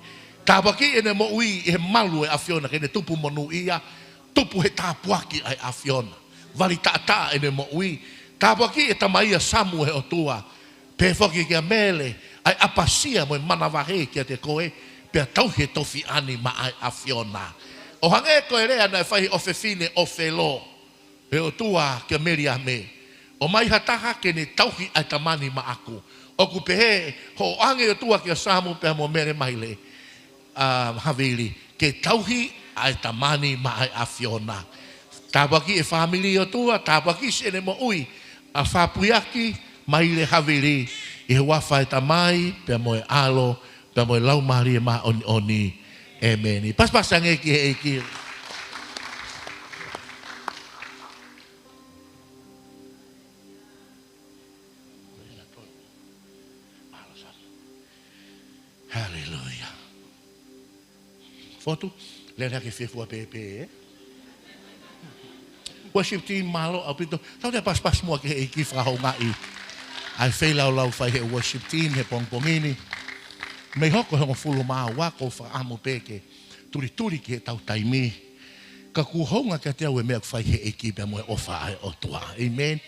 Tāpuakiʻi ʻene moʻui ʻi he malu ʻo e ʻAfiona, ke ne tupu monūʻia, tupu he tāpuaki ʻa e ʻAfiona. Vali taʻataʻa ʻene moʻui. Tāpuakiʻi e tama ia Samu ʻe he ʻOtua. Pehē foki kia Mele, ʻa e ʻapasia mo e manavahē kiate koe, pea tauhi e tofiʻa ni maʻa e ʻAfiona. ʻO hangē ko e lea naʻe fai ʻe he ʻofefine ʻo Felo, ʻe he ʻOtua kia Meliame. ʻOmai ha taha ke ne tauhi ʻa e tama ni maʻaku. ʻOku pehē hoʻo ʻoange ʻOtua kia Samu pea mo Mele Maile, ʻa Havili, ke tauhi ʻa e tama ni maʻa e ʻAfiona. Tāpuakiʻi e fāmili ʻOtua, tāpuakiʻi siʻene moʻui, ʻa Fāpuiaki Maile Havili, ʻi he huafa ʻo e Tamai, pea mo e ʻAlo, pea mo e Laumālie Māʻoniʻoni. ʻĒmeni. Pasipasi ange ki he ʻEiki. Haleluia. Fotu, lele hake fiefua pēpē, ē? Worship team, mālō ʻaupito. Tau toe pasipasi muʻa ki he ʻEiki fakahoungaʻi ʻa e feilaulau fai ʻe he worship team he pongipongi ni. Mei hoko he hongofulu mā ua, ʻoku ou fakaʻamu pē ke tulituli ki heʻetau taimi. Ka ʻoku hounga kiate au e meʻa ʻoku fai ʻe he ʻEiki pea mo e ʻofa ʻa e ʻOtua. ʻĒmeni.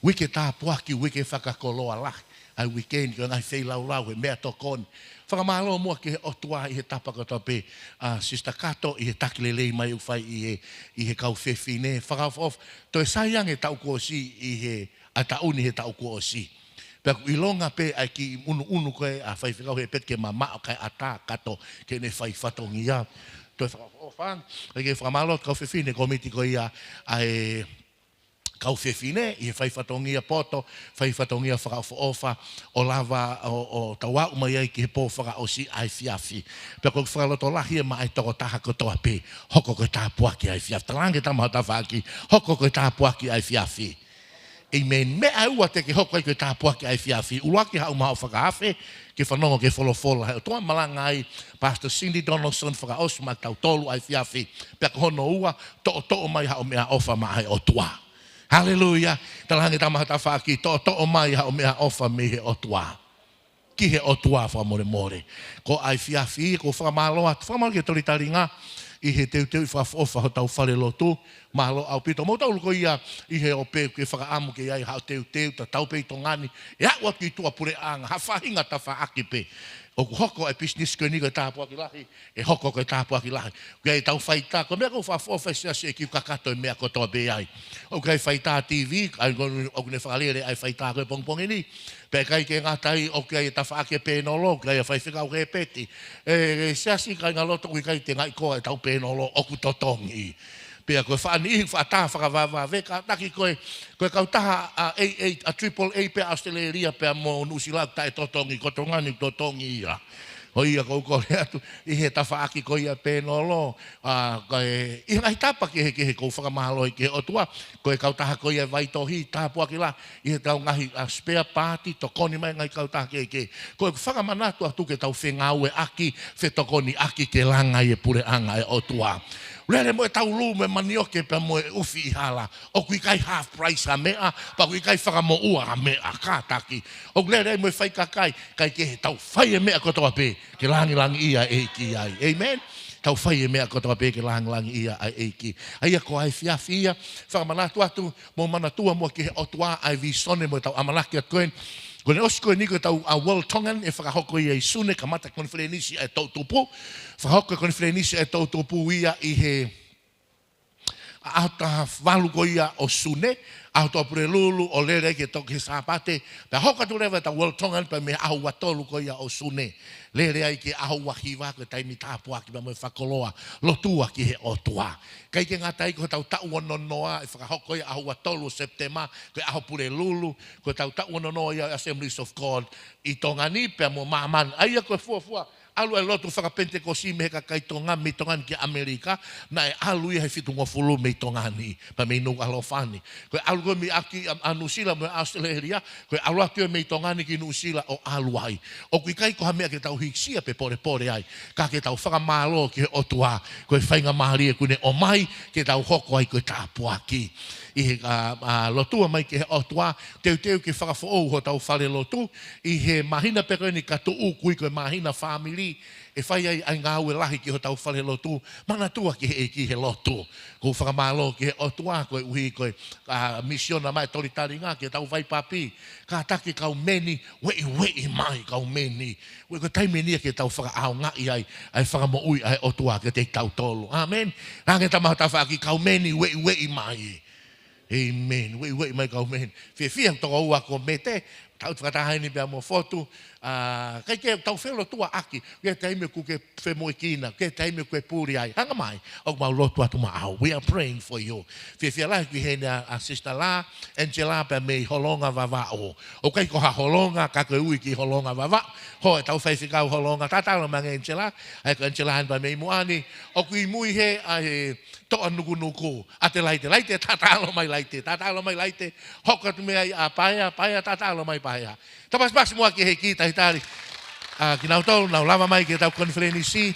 Uike tāpuaki, uike fakakoloa lahi. ʻA e weekend, ko e ngaahi feilaulau, he meʻatokoni. Fakamālō muʻa ki he ʻOtua ʻi he tapa kotoa pē, ʻa Sister Kato, ʻi he taki lelei mai ʻoku fai ʻi he, ʻi he kau fefine. Fakaʻofoʻofa, toe sai ange taʻu kuo ʻosi ʻi he, ʻa e taʻu ni he taʻu kuo ʻosi. Pea ʻoku ʻilonga pē ʻa e kiʻi ʻunuʻunu ko ē ʻa Faifekau Hepeti ke mamaʻo kae ʻatā Kato ke ne fai fatongia. Toe fakaʻofoʻofa, ʻa e ke fakamālō kau fefine komiti ko ia ʻa e kau fefine, ʻi he fai fatongia poto, fai fatongia fakaʻofoʻofa, ʻo lava, ʻo, ʻo tau aʻu mai ai ki he pō fakaʻosi ʻa e efiafi. Pea ʻoku ou fakalotolahi ia maʻa e tokotaha kotoa pē, hoko ko e tāpuaki ʻa e efiafi. Talaange ki he tama ho tafaʻaki, hoko ko e tāpuaki ʻa e efiafi. ʻĒmeni. Meʻa ʻe ua te ke hoko ai ko e tāpuaki ʻa e efiafi. ʻUluaki, haʻu maʻa hoʻo fakaafe, ke fanongo ki he folofola ʻa e ʻOtua, malanga ai Pastor Cindy Donaldson fakaʻosi maʻatautolu ʻa e efiafi. Pea ko hono ua, toʻotoʻo mai haʻo meʻaʻofa maʻa e ʻOtua. Haleluia. Talaange ki he tama ho tafaʻaki, toʻotoʻo mai haʻo meʻaʻofa mei he ʻOtua. Ki he ʻOtua fakamolemole. Ko e efiafi, ʻoku ou fakamālō atu, fakamālō ki he tolitalinga, ʻi he teuteu fakaʻofoʻofa hotau fale lotu, mālō ʻaupito. Mo tautolu ko ia ʻi he ʻope, ʻoku ke fakaʻamu ke ʻi ai haʻo teuteu, tatau pē ʻi Tonga ni, ʻe aʻu atu ki tuʻapuleʻanga, ha faʻahinga tafaʻaki pē. ʻOku hoko e business ko eni ko e tāpuaki lahi, ʻe hoko ko e tāpuaki lahi. ʻOku ʻi ai ʻetau faitā, ko e meʻa ʻoku ou fakaʻofoʻofa he siasi ʻoku kakato e meʻa kotoa pē ai. ʻOku ʻi ai faitā T V, ʻa ia ʻoku ne fakalele ʻa e faitā ko ē pongipongi ni. Pea ʻikai ke ngata ai, ʻoku ʻi ai e tafaʻaki e pēnolo, ʻoku ʻi ai ʻa Faifekau Hepeti. ʻE, ʻe siasi kāingalotu, ʻoku ʻikai te ngaʻikoa ʻetau pēnolo, ʻoku totongi. Pea ko e faʻa niʻihi faʻa tā fakavavevave, kātaki ko e, ko e kautaha ʻa A A, ʻa Triple A pea ʻAositelēlia pea mo Nuʻusila ʻoku taʻetotongi, ko Tonga ni totongi ia. ʻO ia ʻoku ou kole atu ʻi he tafaʻaki ko ia pē nolo, ʻa, ko e, ʻi he ngaahi tapa kehekehe ʻoku ou fakamālō ai ki he ʻOtua, ko e kautaha ko ia ʻa e Vaitohi, tāpuaki lahi ʻi he tau ngaahi, ʻa, spare part, tokoni mai ngaahi kautaha kehekehe. Ko e fakamanatu atu ke tau fengāueʻaki, fetokoniʻaki ke langa ʻi he puleʻanga ʻo e ʻOtua. Lele mo e tau lū mo e manioke pea mo e ʻufi ʻi hala. ʻOku ʻikai half price ha meʻa, pea ʻoku ʻikai fakamoʻua ha meʻa, kātaki. ʻOku lele ai mo e faikakai, kae kehe, tau fai e meʻa kotoa pē ke langilangiʻia ʻa e ʻEiki ai. Amen. Tau fai e meʻa kotoa pē ke langilangiʻia ʻa e ʻEiki. ʻA ia ko e efiafi ia, fakamanatu atu, mou manatua muʻa ki he ʻOtua ʻa e visone mo e tau ʻamanaki atu ko ē. Ko ʻene ʻosi ko eni ko e tau, ʻa, World Tongan ʻe fakahoko ia ʻi Sune, kamata konifelenisi ʻa e toʻutupu. Fakahoko e konifelenisi ʻa e toʻutupu ia ʻi he ʻaho taha valu ko ia ʻo Sune, ʻaho Tuʻapulelulu ʻo lele ai ki he toki Sāpate, pea hoko atu leva e tau World Tongan pea mei he ʻaho ua tolu ko ia ʻo Sune. Lele ai ki he ʻaho ua hiva ko e taimi tāpuaki pea mo e fakakoloa, lotua ki he ʻOtua. ʻIkai ke ngata ai ko e tau taʻu ono noa ʻe fakahoko ia ʻaho ua tolu ʻo Sepitema, ko e ʻaho Pulelulu, ko e tau taʻu ono noa ia Assemblies of God ʻi Tonga ni pea mo māmani. ʻA ia ko e fuofua ʻalu ʻa e lotu fakapenitekosi mei he kakai Tonga, mei Tonga ni ki ʻAmelika, naʻe ʻalu ia he fitungofulu mei Tonga ni, pea mei Nukuʻalofa ni. Ko e ʻalu ko ē mei ʻaki ʻa, ʻa Nuʻusila mo ʻAositelēlia, ko e ʻalu atu ia mei Tonga ni ki Nuʻusila ʻo ʻalu ai. ʻOku ʻikai ko ha meʻa ke tau hīkisia pe polepole ai, ka ke tau fakamālō ki he ʻOtua, ko e faingamālie kuo ne ʻomai ke tau hoko ai ko e tāpuaki. ʻI he, ʻa, ʻa, lotua mai ki he ʻOtua, teuteu ke fakafoʻou hotau falelotu, ʻi he māhina pē ko eni ka tuʻu ʻoku ui ko e māhina fāmili, ʻe fai ai ʻa e ngāue lahi ki hotau falelotu, manatua ki he ʻEiki he lotu. ʻOku ou fakamālō ki he ʻOtua koeʻuhi ko e, ʻa, misiona mai Tolitalinga ki he tau Vaipapi, kātaki kau meni, ueʻiueʻi mai kau meni. Ueʻi ko e taimi eni ia ke tau fakaʻaongaʻi ai ʻa e fakamoʻui ʻa e ʻOtua kiate kitautolu. Amen. Hangē ko e tama tafaʻaki kau meni, ueʻiueʻi mai. Amen. Ueʻiueʻi mai kau meni. Fiefia tokoua ko Mete, tau fakataha eni pea mo Fotu, ʻa, ʻikai ke tau felotuaʻaki, ke taimi ʻoku ke femoʻuekina, ke taimi ʻoku ke puli ai. Hanga mai, ʻoku mau lotu atu maʻau. We are praying for you. Fiefia lahi ki heni ʻa, ʻa Sister La, Angela pea mei Holonga Vavaʻu. ʻOku ʻikai ko ha Holonga, ka ko e ui ki Holonga Vavaʻu. Hoa e tau faifekau Holonga, tatalo mai ange Angela, ʻa ia ko Angela heni pea mei muʻa ni, ʻoku ʻi mui he, ʻa e Toʻa Nukunuku, ʻa Telaite, Laite, tatalo mai Laite, tatalo mai Laite, hoko atu mei ai ʻa Paea, Paea, tatalo mai Paea. Tau pasipasi muʻa ki he ʻEiki, talitali ʻa kinautolu, nau lava mai ki he tau konifelenisi,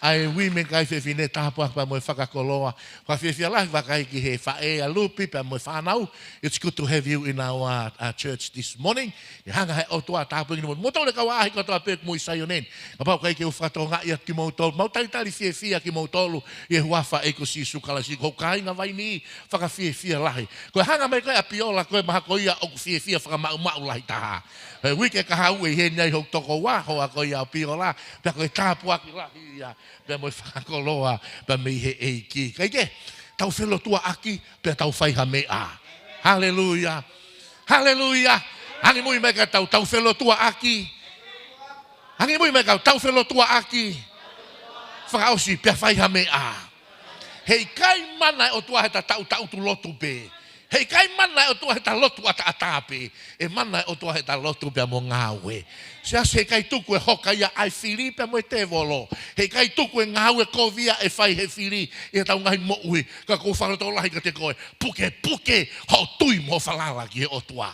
ʻa e women kai fefine tāpuaki pea mo e fakakoloa. Fakafiefia lahi vakai ki he faʻē ʻa Lupi pea mo e fānau. It's good to have you in our, uh, church this morning. ʻE hanga he ʻOtua tāpuekina kimoutolu, kimoutolu e kau ʻaʻahi kotoa pē ʻoku mou ʻi Saione ni. Kapau ʻoku ʻikai ke u fakatokangaʻi atu kimoutolu, mau talitali fiefia kimoutolu ʻi he huafa ʻo e ʻEiki ko Sīsū Kalaisi, ko e kāinga vaini, fakafiefia lahi. Ko e hanga mai ko ē ʻa Piola ko e mahalo ko ia ʻoku fiefia fakamaʻumaʻu lahi taha. He uike kahaʻu ʻe ʻi heni ai hoku tokoua, hoa ko ia ʻo Piola, pea ko e tāpuaki lahi ia, pea mo e fakakoloa, pea mei he ʻEiki. Kae kehe, tau felotuaʻaki, pea tau fai ha meʻa. Haleluia. Haleluia. Angimui mai ka tau, tau felotuaʻaki. Angimui mai ka tau felotuaʻaki. Fakaʻosi, pea fai ha meʻa. Heʻikai mana e ʻOtua heʻeta taʻutaʻutu lotu pē. Heʻikai mana e ʻOtua heʻeta lotu ʻataʻatā pē. ʻE mana e ʻOtua heʻeta lotu pea mo ngāue. Siasi, heʻikai tuku e hoka ia ʻa e fili pea mo e tēvolo. Heʻikai tuku e ngāue kovi ia ʻe fai he fili ʻi heʻetau ngaahi moʻui. Ka ʻoku ou fakalotolahi kiate koe, pukepuke hoʻo tui mo hoʻo falala ki he ʻOtua.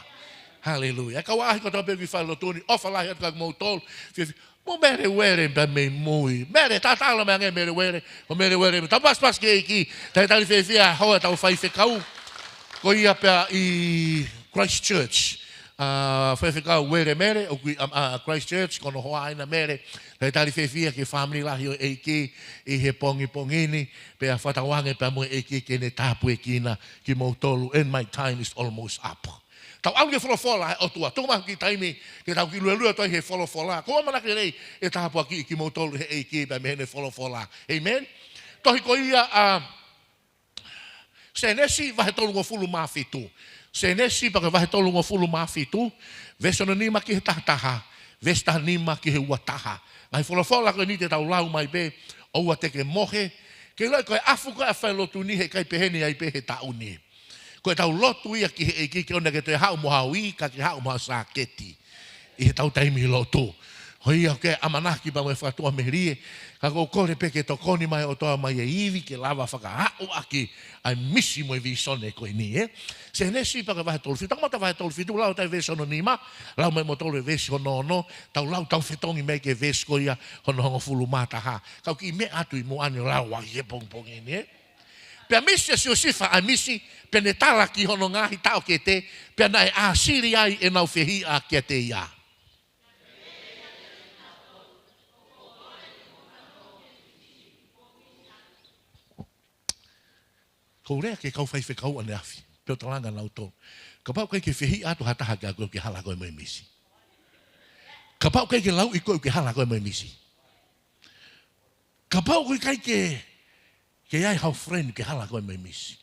Haleluia. Kau ʻaʻahi kotoa pē ʻoku ʻi falelotu ni, ʻofa lahi atu kiate kimoutolu. Fiefia, mo Mele Uele pea mei mui. Mele, tatalo mai ange Mele Uele. Ko Mele Uele, tau pasipasi ki he ʻEiki, talitali fiefia, hoa e tau faifekau. Ko ia pea ʻi Christchurch. ʻA, faifekau Uele Mele, ʻoku ʻi, ʻa, ʻa, Christchurch, ko hono hoa ʻena Mele. Talitali fiefia ki he fāmili lahi ʻo e ʻEiki ʻi he pongipongi ni, pea fakatauange pea mo e ʻEiki ke ne tāpuekina kimoutolu, and my time is almost up. Tau ʻalu ki he folofola ʻa e ʻOtua. Tuku mai hoku kiʻi taimi ke tau kiʻi luelue atu ai he folofola. Ko e ʻamanaki lelei ʻe tāpuakiʻi kimoutolu he ʻEiki pea mei heʻene folofola. Amen. Tohi ko ia ʻa Sēnesi vahe tolungofulu mā fitu. Sēnesi pea ko e vahe tolungofulu mā fitu. Veesi hono nima ki he taha taha. Veesi taha nima ki he ua taha. Ngaahi folofola ko eni te tau lau mai pē, ʻoua te ke mohe, Ke ʻiloʻi ko e ʻafu ko ē ʻa e failotu ni heʻikai pehē ni ai pē he taʻu ni. Ko ʻetau lotu ia ki he ʻEiki ke ʻoua naʻa ke toe haʻu mo ha ui, ka ke haʻu mo ha sāketi ʻi heʻetau taimi lotu. Ko ia ʻoku ke ʻamanaki pea mo e fakatuʻamelie, ka ʻoku ou kole pē ke tokoni mai ʻOtua mai e ivi ke lava fakaaʻu ʻaki ʻa e misi mo e vīsone ko eni, ē. Sēnesi pea ko e vahe tolu fitu, tangata vahe tolu fitu, lau atu e veesi hono nima, lau mai mo tolu e veesi hono ono, tau lau tau fetongi mai ki he veesi ko ia hono hongofulu mā taha. Kau kiʻi meʻa atu ʻi muʻa ni ʻo lau ai he pongipongi ni, ē. Pea misi ʻe Siosifa ʻa e misi, pea ne tala ki hono ngaahi taʻokete, pea naʻe ʻāsili ai ʻenau fehiʻa kiate ia. Ko e lea ki he kau faifekau ʻaneafi, pea u talaange naʻa tau. Kapau ʻoku ʻikai ke fehiʻa atu ha taha kiate koe ʻoku ke hala koe mo e misi. Kapau ʻoku ʻikai ke lauʻi koe ʻoku ke hala koe mo e misi. Kapau ʻoku ʻikai ke, ke ʻi ai haʻo friend ʻoku ke hala koe mo e misi.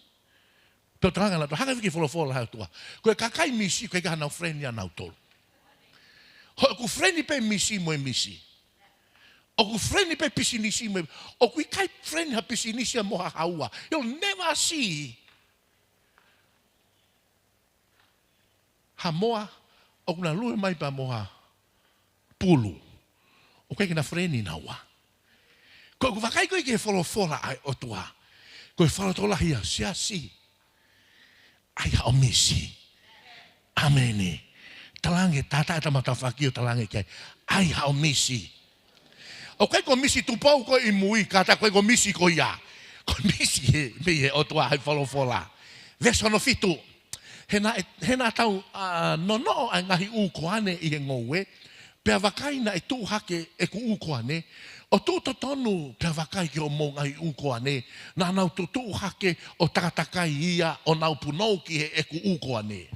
Pea u talaange naʻa tau hanga ki he folofola ʻa e ʻOtua. Ko e kakai misi, ʻoku ʻikai ke ʻi ai haʻanau friend ʻia nautolu. Hoʻo ʻoku friend pē misi mo e misi. ʻOku friend pē pisinisi mo e, ʻoku ʻikai friend ha pisinisi ia mo ha haua. You'll never see ha moa ʻoku na lue mai pea mo ha pulu. ʻOku ʻikai ke na friend naua. Ko ʻeku vakai ko ē ki he folofola ʻa e ʻOtua. Ko e fakalotolahi ia, siasi. ʻAi haʻo misi. ʻĀmeni. Talaange, tata e tama tafaʻaki ʻo talaange ki ai. ʻAi haʻo misi. ʻOku ʻikai ko e misi Tupou ko ē ʻi mui, ka ta ko e ko e misi ko ia. Ko e misi he, mei he ʻOtua he folofola. Veesi hono fitu. He naʻe, he naʻa tau, ʻa, nonoʻo ʻa e ngaahi ʻū koane ʻi he ngoue. Pea vakai naʻe tuʻu hake ʻeku ʻū koane. ʻO tuʻu totonu pea vakai ki hoʻomou ngaahi ʻū koane. Naʻa nau tutuʻu hake ʻo takatakai ia ʻo nau punou ki heʻeku ʻū koane.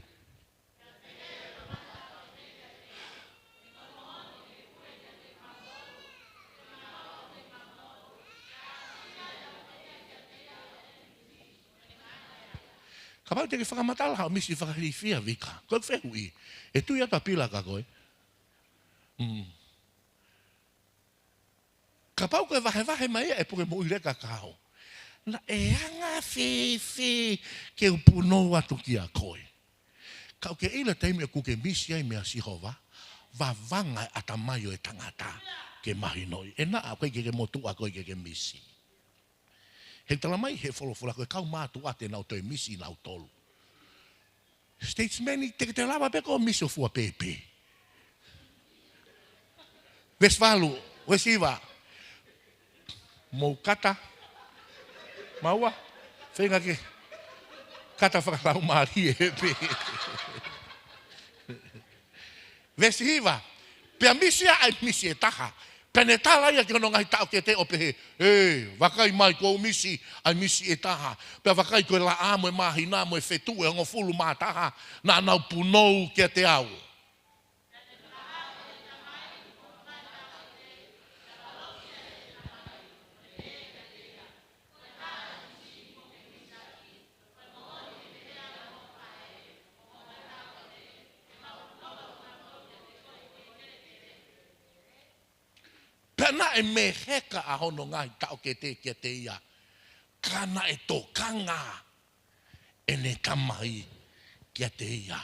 Kapau te ke fakamatala haʻo misi fakailifia Vika. Ko e fehuʻi. ʻE tui atu ʻa Pila kia koe. Mm. Kapau ko e vahevahe mai ʻe puke mo ʻile kakao. Naʻe anga fēfē ke u punou atu kia koe. Ka ʻoku ke ʻilo taimi ʻoku ke misi ai meia Sihova, vavanga e ʻatamai ʻo e tangata ke mahinoʻi. ʻE naʻa ʻoku ʻikai ke ke motuʻa koe ke ke misi. He tala mai he folofola ko e kau mātuʻa te nau toe misi nautolu. Statesman, te ke te lava pē ko e misi ʻo fua pēpē. Veesi valu, veesi hiva. Mou kata. Maua. Feinga ke kata fakalaumālie pē. Veesi hiva. Pea misi ia ʻa e misi ʻe taha. Pea ne tala ia ki hono ngaahi taʻokete ʻo pehē, ē, vakai mai kuo u misi ʻa e misi ʻe taha. Pea vakai ko e laʻā mo e māhina mo e fetuʻu ʻe hongofulu mā taha naʻa nau punou kiate au. Pea naʻe meheka ʻa hono ngaahi taʻokete kiate ia. Ka naʻe tokanga ʻene tamai kiate ia.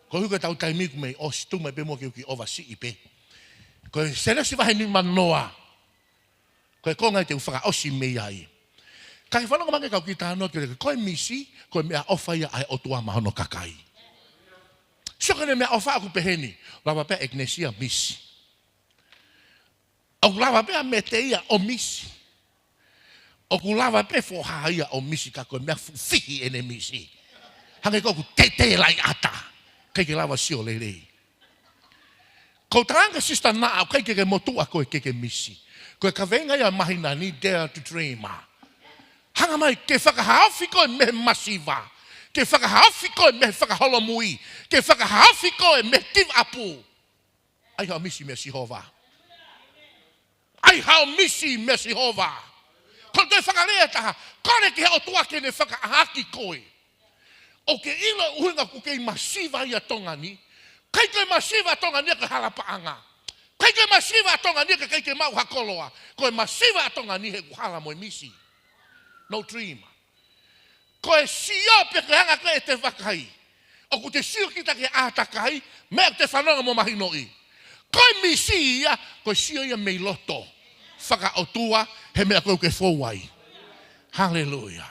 Ko e ʻuhi ko ʻetau taimi ʻoku mei ʻosi, tuku mai pē muʻa ke u kiʻi ʻovasiʻi pē. Ko e Sēnesi vahe nimanoa. Ko e konga ia te u fakaʻosi mei ai. Ka ke fanongo mai ange kau kiʻi talanoa ki he, ko e misi, ko e meʻaʻofa ia ʻa e ʻOtua maʻa hono kakai. Sio ki heʻene meʻaʻofa ʻoku pehē ni, lava pē ʻEkelesia misi. ʻOku lava pē ʻa Mete ia ʻo misi. ʻOku lava pē foha ia ʻo misi ka ko e meʻa fuʻu fihi ʻene misi. Hangē ko ʻeku tētē lai ʻata. ʻIkai ke lava sio lelei. Ko e talaange Sisitā Naʻa, ʻoku ʻikai ke ke motuʻa koe ke ke misi. Ko e kaveinga ia ʻa e māhina ni, Dare to Dream. Hanga mai ke fakahaofi koe mei he masiva. Ke fakahaofi koe mei he fakaholomui. Ke fakahaofi koe mei he give up. ʻAi haʻo misi meia Sihova. ʻAi haʻo misi meia Sihova. Ko e toe fakalea ʻe taha, kole ki he ʻOtua ke ne fakaʻaaki koe. ʻOku ke ʻilo ʻuhinga ʻoku kei masiva ʻi Tonga ni. ʻIkai ko e masiva Tonga ni ko e hala paʻanga. ʻIkai ko e masiva ʻa Tonga ni, ka ʻikai ke maʻu ha koloa. Ko e masiva ʻa Tonga ni he ʻoku hala mo e misi. No dream. Ko e sio pē ko e anga ko ē ʻete vakai. ʻOku te sio kita ki he ʻātakai, meʻa ʻoku te fanongo mo mahinoʻi. Ko e misi ia, ko e sio ia mei loto. Fakaʻotua, he meʻa ko ē ʻoku ke fou ai. Haleluia.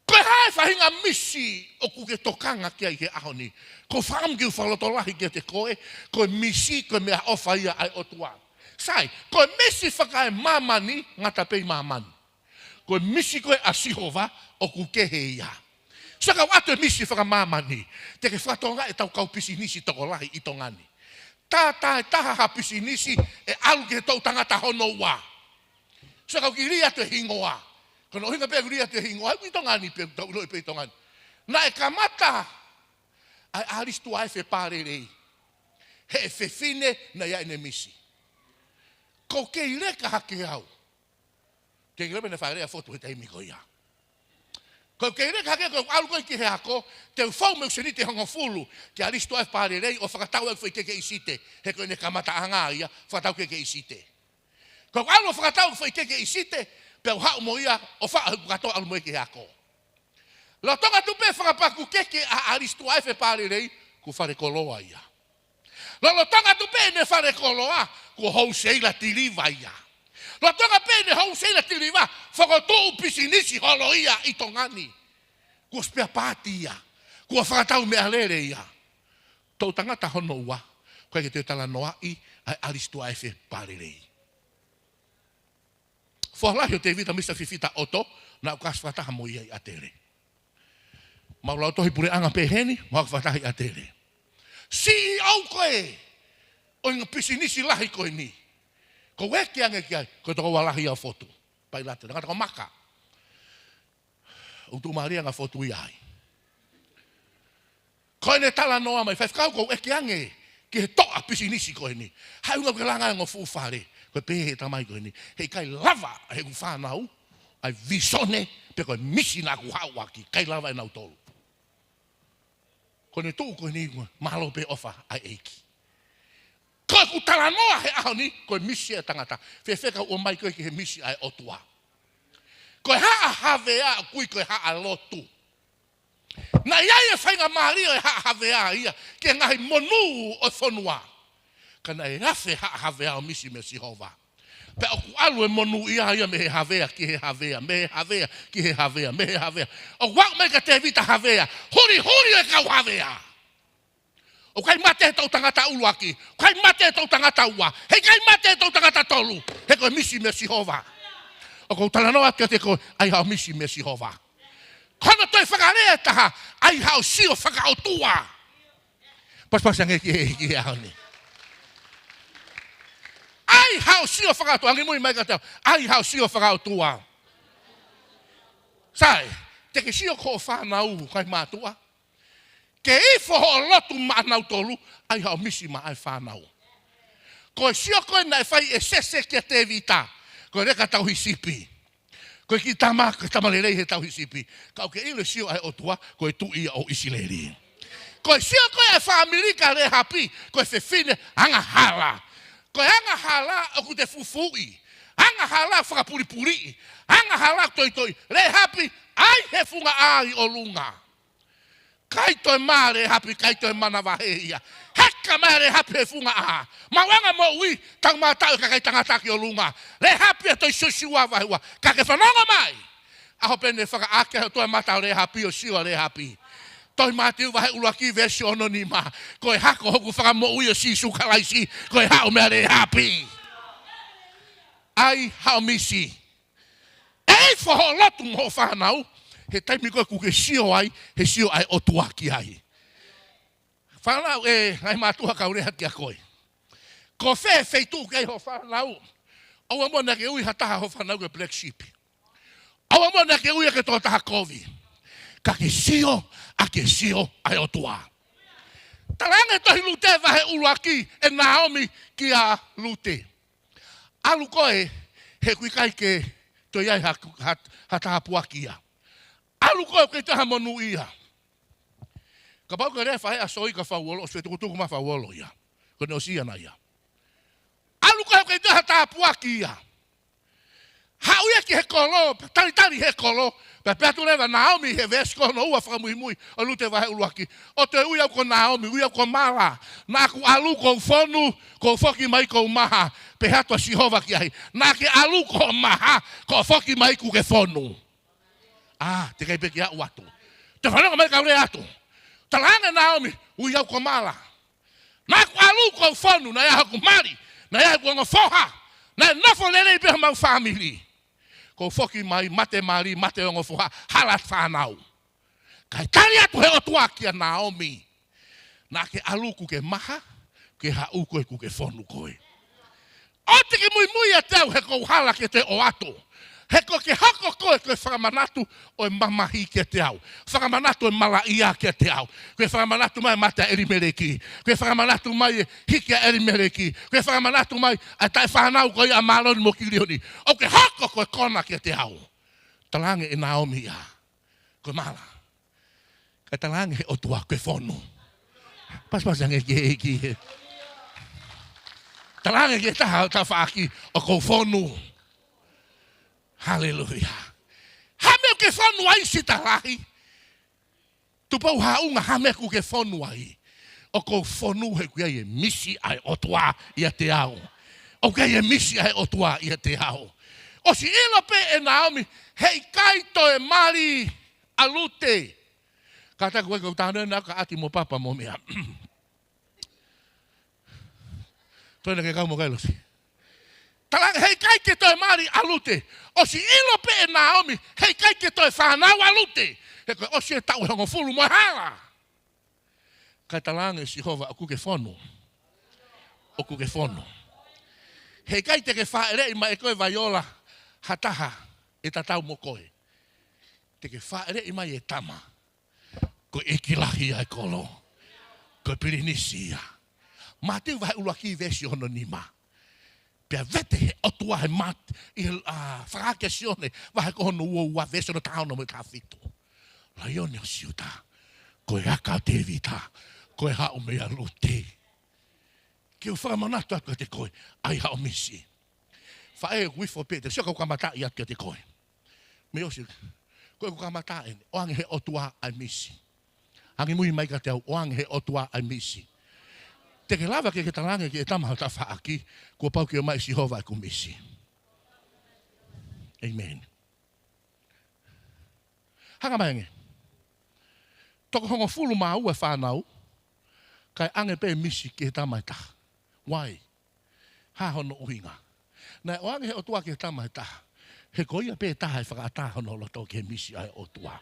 Ko e hā e faʻahinga misi ʻoku ke tokanga ki ai he ʻaho ni? ʻOku ou fakaʻamu ke u fakalotolahi kiate koe, ko e misi, ko e meʻaʻofa ia ʻa e ʻOtua. Sai, ko e misi fakaemāmani, ngata pē ʻi māmani. Ko e misi ko ē ʻa Sihova, ʻoku kehe ia. Sio, ka ʻoku ʻoatu e misi fakamāmani, te ke fakatokangaʻi ʻetau kau pisinisi tokolahi ʻi Tonga ni. Tātā e taha ha pisinisi, ʻe ʻalu ki he toʻutangata hono ua. Sio, ka ʻoku ke lea atu e hingoa. Ko hono ʻuhinga pē ʻeku lea atu e hingoa, ʻoku ʻi Tonga ni pē, tau ʻilo pē ʻi Tonga ni. Naʻe kamata ʻa e ʻAlisi Tuaefe Palelei. He fefine naʻe ʻi ai ʻene misi. ʻOku ou kei leka hake au. Te ke lave naʻe fai lea fotu he taimi ko ia. ʻOku ou kei leka hake, ʻoku ou ʻalu ko ē ki he ako, te u fou mo ʻeku sēniti ʻe hongofulu, ki ʻAlisi Tuaefe Palelei, ʻo fakatau ʻeku foʻi keke ʻi Site, he ko ʻene kamataʻanga ia, fakatau keke ʻi Site. ʻOku ou ʻalu ʻo fakatau ʻeku foʻi keke ʻi Site, pea u haʻu mo ia, ʻo faʻo heʻeku kātoa ʻalu mo ia ki he ako. Lolotonga atu pē fakapaku keke ʻa ʻAlisi Tuaefe Palelei, kuo fale koloa ia. Lolotonga atu pē ʻene fale koloa, kuo houseila tiliva ia. Lolotonga pē ʻene houseila tiliva, fokotuʻu pisinisi holo ia ʻi Tonga ni. Kuo spare part ia. Kuo fakatau meʻalele ia. Toʻutangata hono ua, ʻoku ʻikai ke toe talanoaʻi ʻa e ʻAlisi Tuaefe Palelei. Foha lahi ʻo Tēvita, Misa Fifita ʻOto, naʻá ku kau fakataha mo ia ʻi ʻAtele. Mau lau tohi puleʻanga pē heni, mau kau fakataha ʻi ʻAtele. C E O ko ē ʻo e ngaahi pisinisi lahi ko eni. ʻOku ou ʻeke ange ki ai, ko e tokoua lahi ʻa Fotu. Pailate, tangata ko Maka. ʻOku tuʻumālie ange ʻa Fotu ia ai. Ko ʻene talanoa mai, faifekau, ʻoku ou ʻeke ange ki he toʻa pisinisi ko eni. Hā e ʻuhinga ʻoku ke langa ai e ongo fuʻu fale? Ko e pehē ʻe he tamai ko eni, heʻikai lava ʻe heʻeku fānau ʻa e visone pe ko e misi naʻá ku haʻu ʻaki, ʻikai lava ʻe nautolu. Ko ʻene tuʻu ko eni, mālō pē ʻofa ʻa e ʻEiki. Ko ʻeku talanoa he ʻaho ni, ko e misi ʻa e tangata. Fēfē ka u ʻomai koe ki he misi ʻa e ʻOtua? Ko e haʻa havea ʻoku ui ko e haʻa lotu. Naʻe ʻi ai e faingamālie ʻo e haʻa havea ia ki he ngaahi monū ʻo e fonua. Ka naʻe afe haʻa havea ʻo misi meia Sihova. Pea ʻoku ʻalu e monū ia ia mei he havea ki he havea, mei he havea ki he havea, mei he havea. ʻOku aʻu mai kia Tēvita havea, hulihuli e kau havea. ʻOku ʻikai mate e toʻutangata ʻuluaki, ʻoku ʻikai mate e toʻutangata ua, heʻikai mate e toʻutangata tolu, he ko e misi meia Sihova. ʻOku ou talanoa atu kiate koe, ʻai haʻo misi meia Sihova. Ko hono toe fakalea ʻe taha, ʻai haʻo sio fakaʻotua. Pasipasi ange ki he, ki he ʻaho ni. ʻAi haʻo sio fakaʻotua, angimui mai kiate au, ʻai haʻo sio fakaʻotua. Sai, te ke sio ki hoʻo fānau, kakai mātuʻa. Ke ifo hoʻo lotu maʻanautolu, ʻai haʻo misi maʻa e fānau. Ko e sio ko ē naʻe fai ʻe Sese kia Tēvita, ko e leka tauhi sipi. Ko e kiʻi tama, ko e tama lelei he tauhi sipi. Ka ʻoku ke ʻilo e sio ʻa e ʻOtua, ko e tuʻi ia ʻo ʻIsileli. Ko e sio ko ē ʻa e fāmili kia Lēhapi, ko e fefine angahala. Ko e angahala ʻoku te fufuuʻi. Angahala fakapulipuliʻi. Angahala toitoi. Lēhapi, ʻai he funga ʻā ʻi ʻolunga. ʻIkai toe mā Lēhapi, ʻikai toe manavahē ia. Heka mai Lēhapi he funga ʻā. Maʻuʻanga moʻui, taumātaʻu e kakai tangata ki ʻolunga. Lēhapi ʻe toe Siosiua vahe ua. Ka ke fanongo mai. ʻAho pē naʻe fakaʻā ki ai e toe mata ʻo Lēhapi ʻo sio ʻa Lēhapi. Tohi Mātiu vahe ʻuluaki veesi ono nima. Ko e hako hoku fakamoʻui ʻo Sīsū Kalaisi. Ko e haʻu meia Lēhapi. ʻAi haʻo misi. ʻE ifo hoʻo lotu mo hoʻo fānau, he taimi ko ē ʻoku ke sio ai, he sio ʻa e ʻOtua ki ai. Fānau ē, ngaahi mātuʻa kau lea kia koe. Ko fē feituʻu ʻoku ʻi ai hoʻo fānau? ʻOua muʻa naʻa ke ui ha taha hoʻo fānau ke black sheep. ʻOua muʻa naʻa ke ui ha tokotaha kovi. Ka ke sio, ʻa ke sio ʻa e ʻOtua. Talaange tohi Lute vahe ʻuluaki ʻe Naomi kia Lute. ʻAlu koe, he ʻoku ʻikai ke toe ʻi ai ha, ha, ha tāpuaki ia. ʻAlu koe, ʻoku ʻikai toe ha monū ia. Kapau ʻoku ke lea faʻē ʻa Soi ka Fauolo, ʻosi fetukutuku mai Fauolo ia. Ko ʻene ʻosi ia na ia. ʻi ha tāpuaki ia. Haʻu ia ki he kolo, talitali he kolo, pea pehē atu leva ʻa Naomi he veesi ko hono ua fakamuimui ʻo Lute vahe ʻuluaki. ʻOku te ui au ko Naomi, ui au ko Mala. Naʻa ku ʻalu kuo u fonu, kuo u foki mai kuo u maha, pehē atu ʻa Sihova ki ai. Naʻa ke ʻalu kuo u maha, kuo u foki mai kuo ke fonu. ʻĀ, teʻeki ai pē ke u ʻatu. Te fanongo mai kau lea atu. Talaange ʻe Naomi, ui au ko Mala. Naʻa ku ʻalu kuo u fonu, naʻe ʻi ai hoku mali, naʻe ʻi ai hoku ongo foha, naʻe nofo lelei pē homau fāmili. Kuo u foki mai, mate mali, mate ongo foha, hala fānau. Kae tali atu he ʻOtua kia Naomi. Naʻa ke ʻalu kuo ke maha, ke haʻu koe kuo ke fonu koe. ʻOua te ke muimui ʻiate au he ʻoku ou hala ke te ʻoatu. He ʻoku ke hoko koe ko e fakamanatu ʻo e mamahi kiate au. Fakamanatu ʻo e malaʻia kiate au. Ko e fakamanatu mai mate ʻa ʻElimeleki. Ko e fakamanatu mai e hiki ʻa ʻElimeleki. Ko e fakamanatu mai ʻa e taʻefānau ko ia ʻa Māloni mo Kilioni. ʻOku ke hoko ko e kona kiate au. Talaange ʻe Naomi ia. Ko Mala. Kae talaange he ʻOtua kuo ke fonu. Pasipasi ange ki he ʻEiki. Talaange ki he taha ʻo tafaʻaki ʻoku ou fonu. Haleluia. Hā e meʻa ʻoku ke fonu ai Sitalahi? Tupou haʻunga hā e meʻa ʻoku ke fonu ai. ʻOku ou fonu he ʻoku ʻi ai e misi ʻa e ʻOtua ʻiate au. ʻOku ʻi ai e misi ʻa e ʻOtua ʻiate au. ʻOsi ʻilo pē ʻe Naomi, heʻikai toe mali ʻa Lute. Kātaki ʻoku ʻikai ke u tānaki ʻa e ʻati mo papa mo meʻa. Toe na ke kau mo kai losi. Talaange, heʻikai ke toe mali ʻa Lute. ʻOsi ʻilo pē ʻe Naomi, heʻikai ke toe fānau ʻa Lute. He ko e ʻosi e taʻu ʻe hongofulu mo e hala. Kae talaange ʻe Sihova, ʻoku ke fonu. ʻOku ke fonu. Heʻikai te ke fāʻeleʻi mai ʻe koe Vaiola ha taha ʻe tatau mo koe. Te ke fāʻeleʻi mai e tama. Ko e ʻeiki lahi ʻa e kolo. Ko e pilinisi ia. Mātiu vahe ʻuluaki veesi hono nima. Pea vete he ʻOtua he Māt-, ʻi he, ʻa, Fakahā kia Sione, vahe ko hono ua ua veesi hono taha ono mo e taha fitu. Laione ʻo Siuta, ko e aka ʻo Tēvita, ko e haʻu meia Lute. Ke u fakamanatu atu kiate koe, ʻai haʻo misi. Faʻē ʻoku ifo pē, te sio kau kamataʻi atu kiate koe. Mei ʻosi, ko ʻeku kamataʻi eni, ʻoange he ʻOtua ʻa e misi. Angi muimui mai kiate au, ʻoange he ʻOtua ʻa e misi. Te ke lava ke ke talaange ki he tama ho tafaʻaki, kuo pau ke ʻomai ʻe Sihova ʻeku misi. ʻĒmeni. Hanga mai ange. Toko hongofulu mā ua e fānau, kae ʻange pē misi ki he tama ʻe taha. Why? Hā hono ʻuhinga? Naʻe ʻoange he ʻOtua ki he tama ʻe taha. He ko ia pē taha ʻe fakaʻatā hono loto ki he misi ʻa e ʻOtua.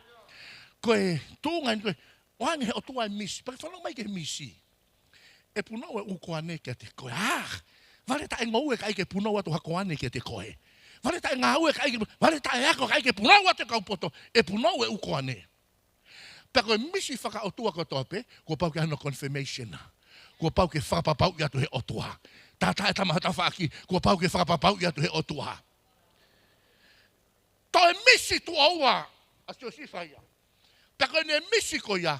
Ko e tuʻunga eni ko e, ʻoange he ʻOtua e misi. Pea ke fanongo mai ki he misi. ʻE punou e ʻū koane kiate koe. ʻĀ, vale taʻe ngoue ka ʻai ke punou atu ha koane kiate koe. Vale taʻe ngāue ka ʻai ke, vale taʻe ako ka ʻai ke punou atu e kau poto. ʻE punou e ʻū koane. Pea ko e misi fakaʻotua kotoa pē, kuo pau ke ʻi ai hano confirmation. Kuo pau ke fakapapauʻi atu he ʻOtua. Tātā e tama ho tafaʻaki, kuo pau ke fakapapauʻi atu he ʻOtua. Toe misi tuʻo ua ʻa Siosefa ia. Pea ko ʻene misi ko ia,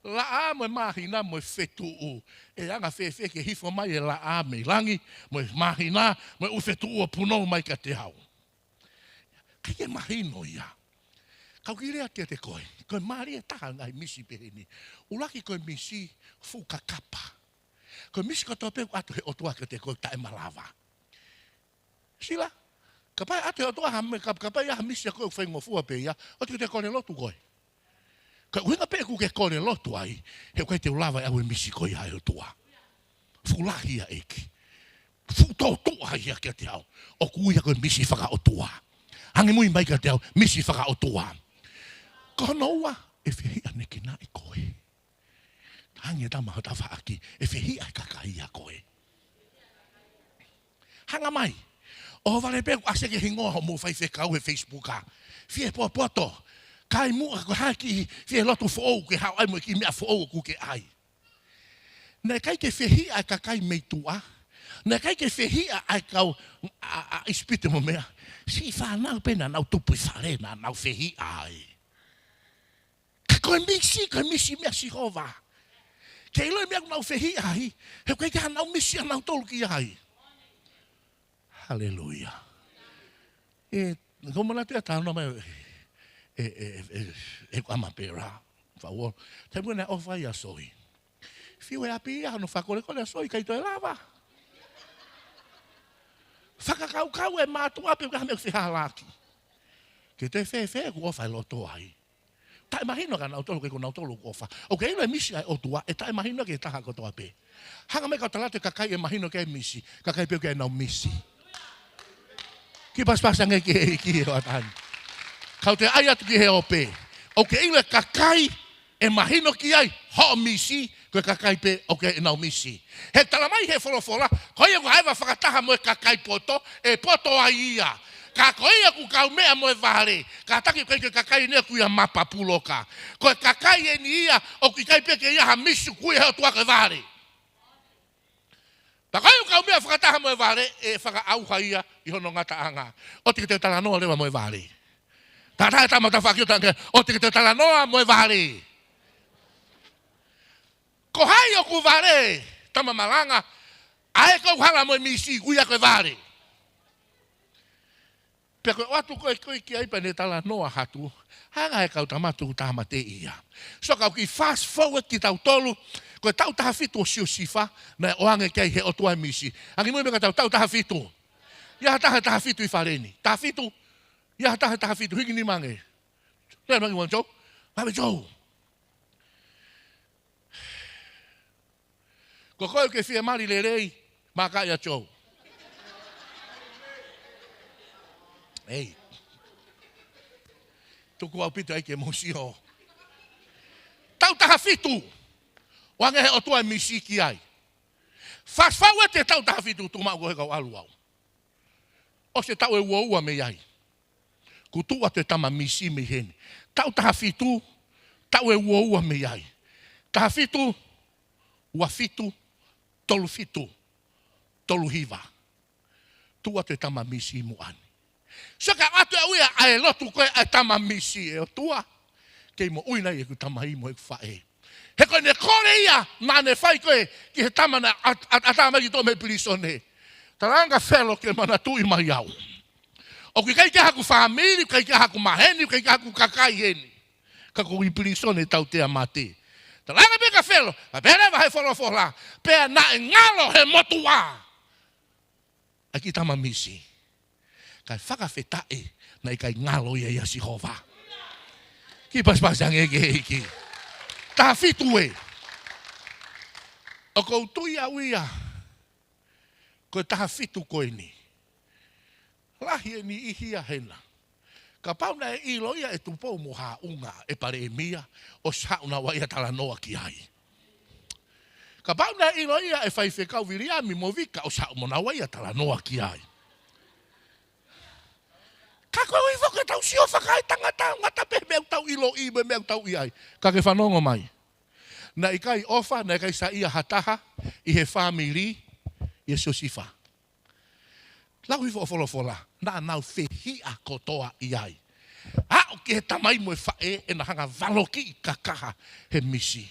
laʻā mo e māhina mo e fetuʻu. ʻE anga fēfē ke hifo mai e laʻā mei langi, mo e māhina, mo e ʻū fetuʻu ʻo punou mai kiate au. ʻIkai ke mahino ia. Ka u kiʻi lea kiate koe. Ko e mālie taha e ngaahi misi peheni. ʻUluaki ko e misi fuʻu kakapa. Ko e misi kotoa pē ʻoku ʻatu he ʻOtua kiate koe taʻe malava. Sila, kapau ʻe ʻatu he ʻOtua ha meʻa, ka-, kapau ʻe ʻi ai ha misi ʻa koe ʻoku faingofua pē ia, ʻoua te ke kole lotu koe. Ka ʻuhinga pē ʻoku ke kole lotu ai, he ʻoku ʻikai te u lava ʻe au e misi ko ia ʻa e ʻOtua. Fuʻu lahi ia ʻEiki. Fuʻu tōtuʻa ia kiate au. ʻOku ui ia ko e misi fakaʻotua. Angi muimui mai kiate au, misi fakaʻotua. Ko hono ua, ʻe fehiʻanekinaʻi koe. Angi e tama ho tafaʻaki, ʻe fehiʻa e kakai ʻia koe. Hanga mai. ʻOhovale pē ʻoku ʻasi ki he hingoa hoʻomou faifekau he Facebook ʻa. Fie popoto. Kai muʻa ko e hā e kiʻi fie lotu foʻou ke haʻu ai mo e kiʻi meʻa foʻou ʻoku ke ʻai. Naʻe ʻikai ke fehiʻa e kakai mei tuʻa. Naʻe ʻikai ke fehiʻa ʻa e kau ʻa, ʻa ʻIsipite mo meʻa. Siʻi fānau pē naʻa nau tupu ʻi fale naʻa nau fehiʻa ai. Ka ko e misi, ko e misi meia Sihova. Ke ʻilo e meʻa ʻoku nau fehiʻa ai, he ʻoku ʻikai ke ʻi ai hanau misi ʻanautolu ki ai. Haleluia. ʻE, ko mana te ata no mai, ʻe, ʻe, ʻe, ʻe, ʻe, ko ama pera. Fa uo. Te muna o fai a soi. Fiu e api ia, no fakolekole a soi, ʻikai toe lava. Fakakaukau e mātuʻa pe ka me fehālaaki. Ke te fēfē ʻoku ʻofa e loto ai. Taʻemahino kia nautolu, ke ko nautolu ʻoku ʻofa. ʻOku ke ʻilo e misi ʻa e ʻOtua, ʻe taʻemahino ki he taha kotoa pē. Hanga mai kau tala atu e kakai ʻe mahino ki ai e misi, kakai pē ʻoku ʻikai ke nau misi. Kiʻi pasipasi ange ki he ʻEiki ʻi he hoʻatā ni. Kau toe ʻai atu ki he ope. ʻOku ke ʻilo e kakai ʻe mahino ki ai hoʻo misi, ko e kakai pē ʻoku ʻikai ke nau misi. He tala mai he folofola, ko ia ʻoku ʻaeva fakataha mo e kakai poto, ʻe poto ai ia. Ka ko ia ʻoku kaumeʻa mo e vale, kātaki ʻoku ʻikai ko e kakai eni ʻoku ʻi ai ha mapa puloka. Ko e kakai eni ia ʻoku ʻikai pē ke ʻi ai ha misi, ʻoku ui ʻe he ʻOtua ko e vale. Pea ko ia ʻoku kaumeʻa fakataha mo e vale, ʻe fakaʻauha ia ʻi hono ngataʻanga. ʻOua te ke toe talanoa leva mo e vale. Tata e tama tafaʻaki ʻo tangē, ʻoua te ke toe talanoa mo e vale. Ko hai ʻoku vale, tama malanga, ʻa ē ʻoku hala mo e misi, ʻoku ui ia ko e vale. Pea ko e ʻoatu ko ē ko ē ki ai pea ne talanoa atu. Hanga he kau tama tuku tāmateʻi ia. So kau kiʻi fast forward kitautolu, ko e taʻu taha fitu ʻo Siosifa, naʻe ʻoange ki ai he ʻOtua e misi. Angi mui me ka tau taʻu taha fitu. ʻI ai ha taha taha fitu ʻi fale ni. Taha fitu. ʻI ai ha taha taha fitu. Hiki nima ange. Lea mai ki muʻa Joe. Mai Joe. Ko koe ʻoku ke fiemālie lelei, maka ia Joe. Ei. Tuku ʻaupito ai ke mou sio. Taʻu taha fitu. ʻOange he ʻOtua e misi ki ai. Fast forward e taʻu taha fitu, tuʻu maʻu ko ē kau ʻalu au. ʻOsi e taʻu ʻe uaua mei ai. Kuo tuʻu atu e tama misi mei heni. Taʻu taha fitu, taʻu ʻe uaua mei ai. Taha fitu, ua fitu, tolu fitu, tolu hiva. Tuʻu atu e tama misi muʻa ni. So ka ʻoatu ʻe au ia ʻa e lotu ko ē ʻa e tama misi, ʻe ʻOtua. Kei moʻui nai ʻeku tamai mo ʻeku faʻē. He ko ʻene kole ia, naʻa ne fai ko ē ki he tama naʻe ʻat-, ʻat-, ʻatā mai ki toʻo mei pilīsone. Talaange Felo ke manatuʻi mai au. ʻOku ʻikai ke ʻi ai haku fāmili, ʻikai ke ʻi ai haku maheni, ʻikai ke ʻi ai haku kakai heni. Ka ko e pilīsone tautea mate. Talaange pē kia Felo, ka pehē leva he folofola, pea naʻe ngalo he motuʻa ʻa e kiʻi tama misi. Kae fakafetaʻi naʻe ʻikai ngalo ia ʻia Sihova. Kiʻi pasipasi ange ki he ʻEiki. Taha fitu ē. ʻOku ou tui au ia. Ko e taha fitu ko eni. Lahi e niʻihi ia hena. Kapau naʻe ʻilo ia ʻe Tupou mo Haʻunga e palēmia, ʻosi haʻu naua ia talanoa ki ai. Kapau naʻe ʻilo ia ʻe Faifekau Viliami mo Vika, ʻosi haʻu mo naua ia talanoa ki ai. Ka ko e ʻuhi foki ʻetau sio fakaetangata, ngata pē meʻa ʻoku tau ʻiloʻi, mo e meʻa ʻoku tau ʻi ai. Ka ke fanongo mai. Naʻe ʻikai ʻofa, naʻe ʻikai saiʻia ha taha ʻi he fāmili ʻia Siosifa. Lau hifo ʻa e folofola, naʻa nau fehiʻa kotoa ʻi ai. Aʻu ki he tamai mo e faʻē ʻena hanga valokiʻi kakaha he misi.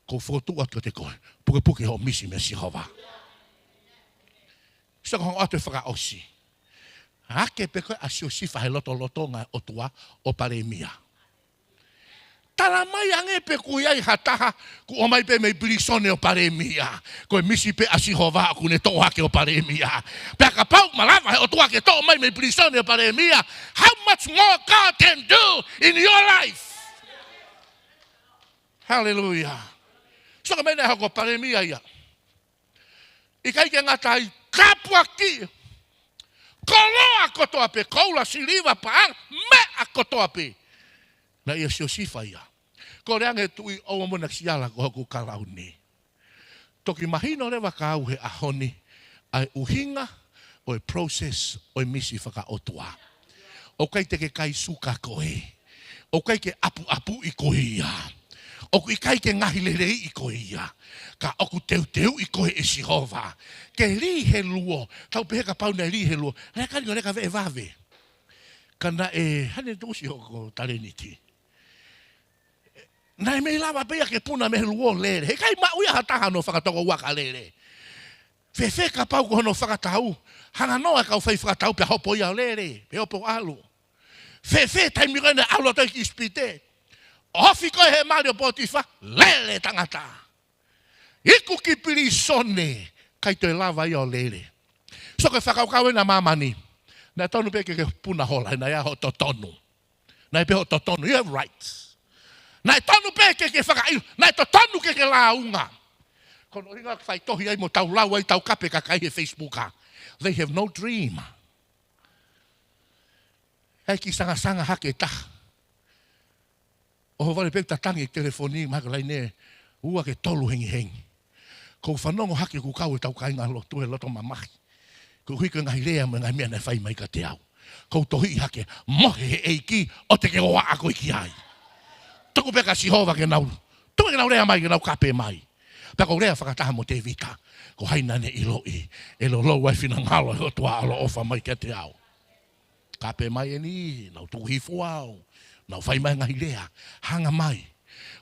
Ko e fokotuʻu atu kiate koe, pukepuke hoʻo misi meia Sihova. So ko e ʻoatu e fakaʻosi. Hake pē ko ē ʻa Siosifa he lotolotonga ʻo e ʻOtua ʻo palēmia. Tala mai ange pe ʻoku ʻi ai ha taha kuo ʻomai pē mei pilīsone ʻo palēmia. Ko e misi pē ʻa Sihova ʻoku ne toʻo hake ʻo palēmia. Pea kapau malava he ʻOtua ke toʻo mai mei pilīsone ʻo palēmia, how much more God can do in your life? Hallelujah. So ka mei naʻe hoko palēmia ia. ʻIkai ke ngata ai, tāpuaki, koloa kotoa pē, koula, siliva, paʻanga, meʻa kotoa pē. Naʻe ʻia Siosifa ia. Ko e lea ange tuʻi ʻo mo na siala ko hoku kalauni. Toki mahino leva kia au he ʻaho ni, ʻa e ʻuhinga ʻo e process ʻo e misi fakaʻotua. ʻOku ʻikai te ke kai suka koe. ʻOku ʻikai ke ʻapuʻapuʻi koe ia. ʻOku ʻikai ke ngaahi leleiʻi koe ia. Ka ʻoku teuteuʻi koe ʻe Sihova ke lī he luo. Tau pehē kapau naʻe lī he luo, naʻe kani ko e leka veʻe vave. Ka naʻe, hane tuʻusi hoʻo talēniti. Naʻe mei lava pē ia ke puna mei he luo lele. He ʻikai maʻu ia ha taha ʻo fakatokouaka lele. Fēfē kapau ko hono fakatau, hanga noa e kau fai fakatau pea hopo ia ʻo lele, pe hopo ʻalu. Fēfē taimi ko ē naʻe ʻalu atu ai ki ʻIsipite. Ofi ko ē he mali ʻo Potifa, lele tangata. Iku ki pilīsone, ʻikai toe lava ia ʻo lele. So ko e fakakaukau ena ʻa māmani. Naʻe tonu pē ke ke puna hola, naʻe ʻi ai hoʻo totonu. Naʻe pē hoʻo totonu, you have rights. Naʻe tonu pē ke ke fakaʻilo, naʻe totonu ke ke lāunga. Ko hono ʻuhinga ʻoku faitohi ai mo tau lau ai ʻetau kape kakai he Facebook ā. They have no dream. ʻAi ke sangasanga hake taha. ʻOhovale pē ʻeku tatangi telefoni, mahalo ko e laine ua ke tolu hengihengi. Ko u fanongo hake ʻoku kau ʻetau kāingalotu he loto mamahi. Koeʻuhi ko e ngaahi lea mo e ngaahi meʻa naʻe fai mai kiate au. Ko u tohiʻi hake, mohe he ʻEiki, ʻoua te ke ō ā koe ki ai. Tuku pē kia Sihova ke nau, tuku ke nau lea mai, ke nau kape mai. Pea ko u lea fakataha mo Tēvita, ko hai naʻa ne ʻiloʻi ʻe lolou ʻa e finangalo ʻo e ʻOtua ʻaloʻofa mai kiate au. Kape mai eni, nau tuku hifo au, nau fai mai ngaahi lea, hanga mai.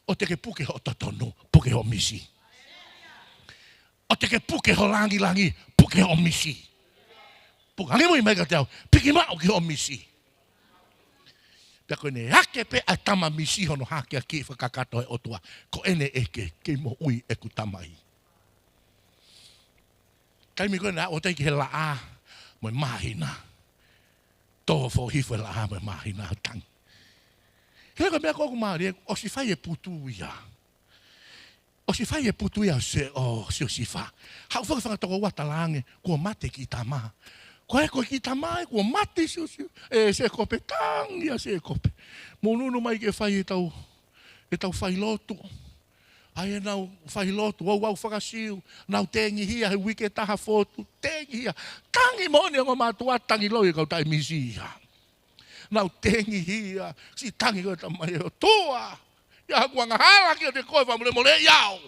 ʻOua te ke puke hoʻo totonu, puke hoʻo misi. ʻOua te ke puke ho langilangi, puke hoʻo misi. Puke, hangē muimui mai kiate au, piki maʻu ki hoʻo misi. Pea ko ʻene hake pē ʻa e tama misi hono hakeakiʻi fakakakato ʻe he ʻOtua, ko ʻene ʻeke, kei moʻui ʻeku tamai. Taimi ko ē naʻe aʻu atu ai ki he laʻā mo e māhina. Tō foʻi hifo e laʻā mo e māhina ʻo tangi. He ko e meʻa ko ē ʻoku mālie, ʻosi fai e putu ia. ʻOsi fai e putu ia ʻo Sio-, ʻo Siosifa. Haʻu foki fanga tokoua talaange, kuo mate e kiʻi tama. Ko e ko e kiʻi tama ē, kuo mate Siosi-, ē, Sēkope, tangi ʻa Sēkope. Mou nunu mai ke fai ʻetau, ʻetau failotu. ʻAi ʻenau failotu, ʻo ʻau fakasiu, nau tengihia he uike taha fotu, tengihia. Tangi moʻoni e ongo mātuʻa, tangi loi e kau taʻe misi ia. Nau tengihia, siʻi tangi ko e tamai, ʻOtua. ʻI ai haʻaku angahala kiate koe, fakamolemoleʻi au.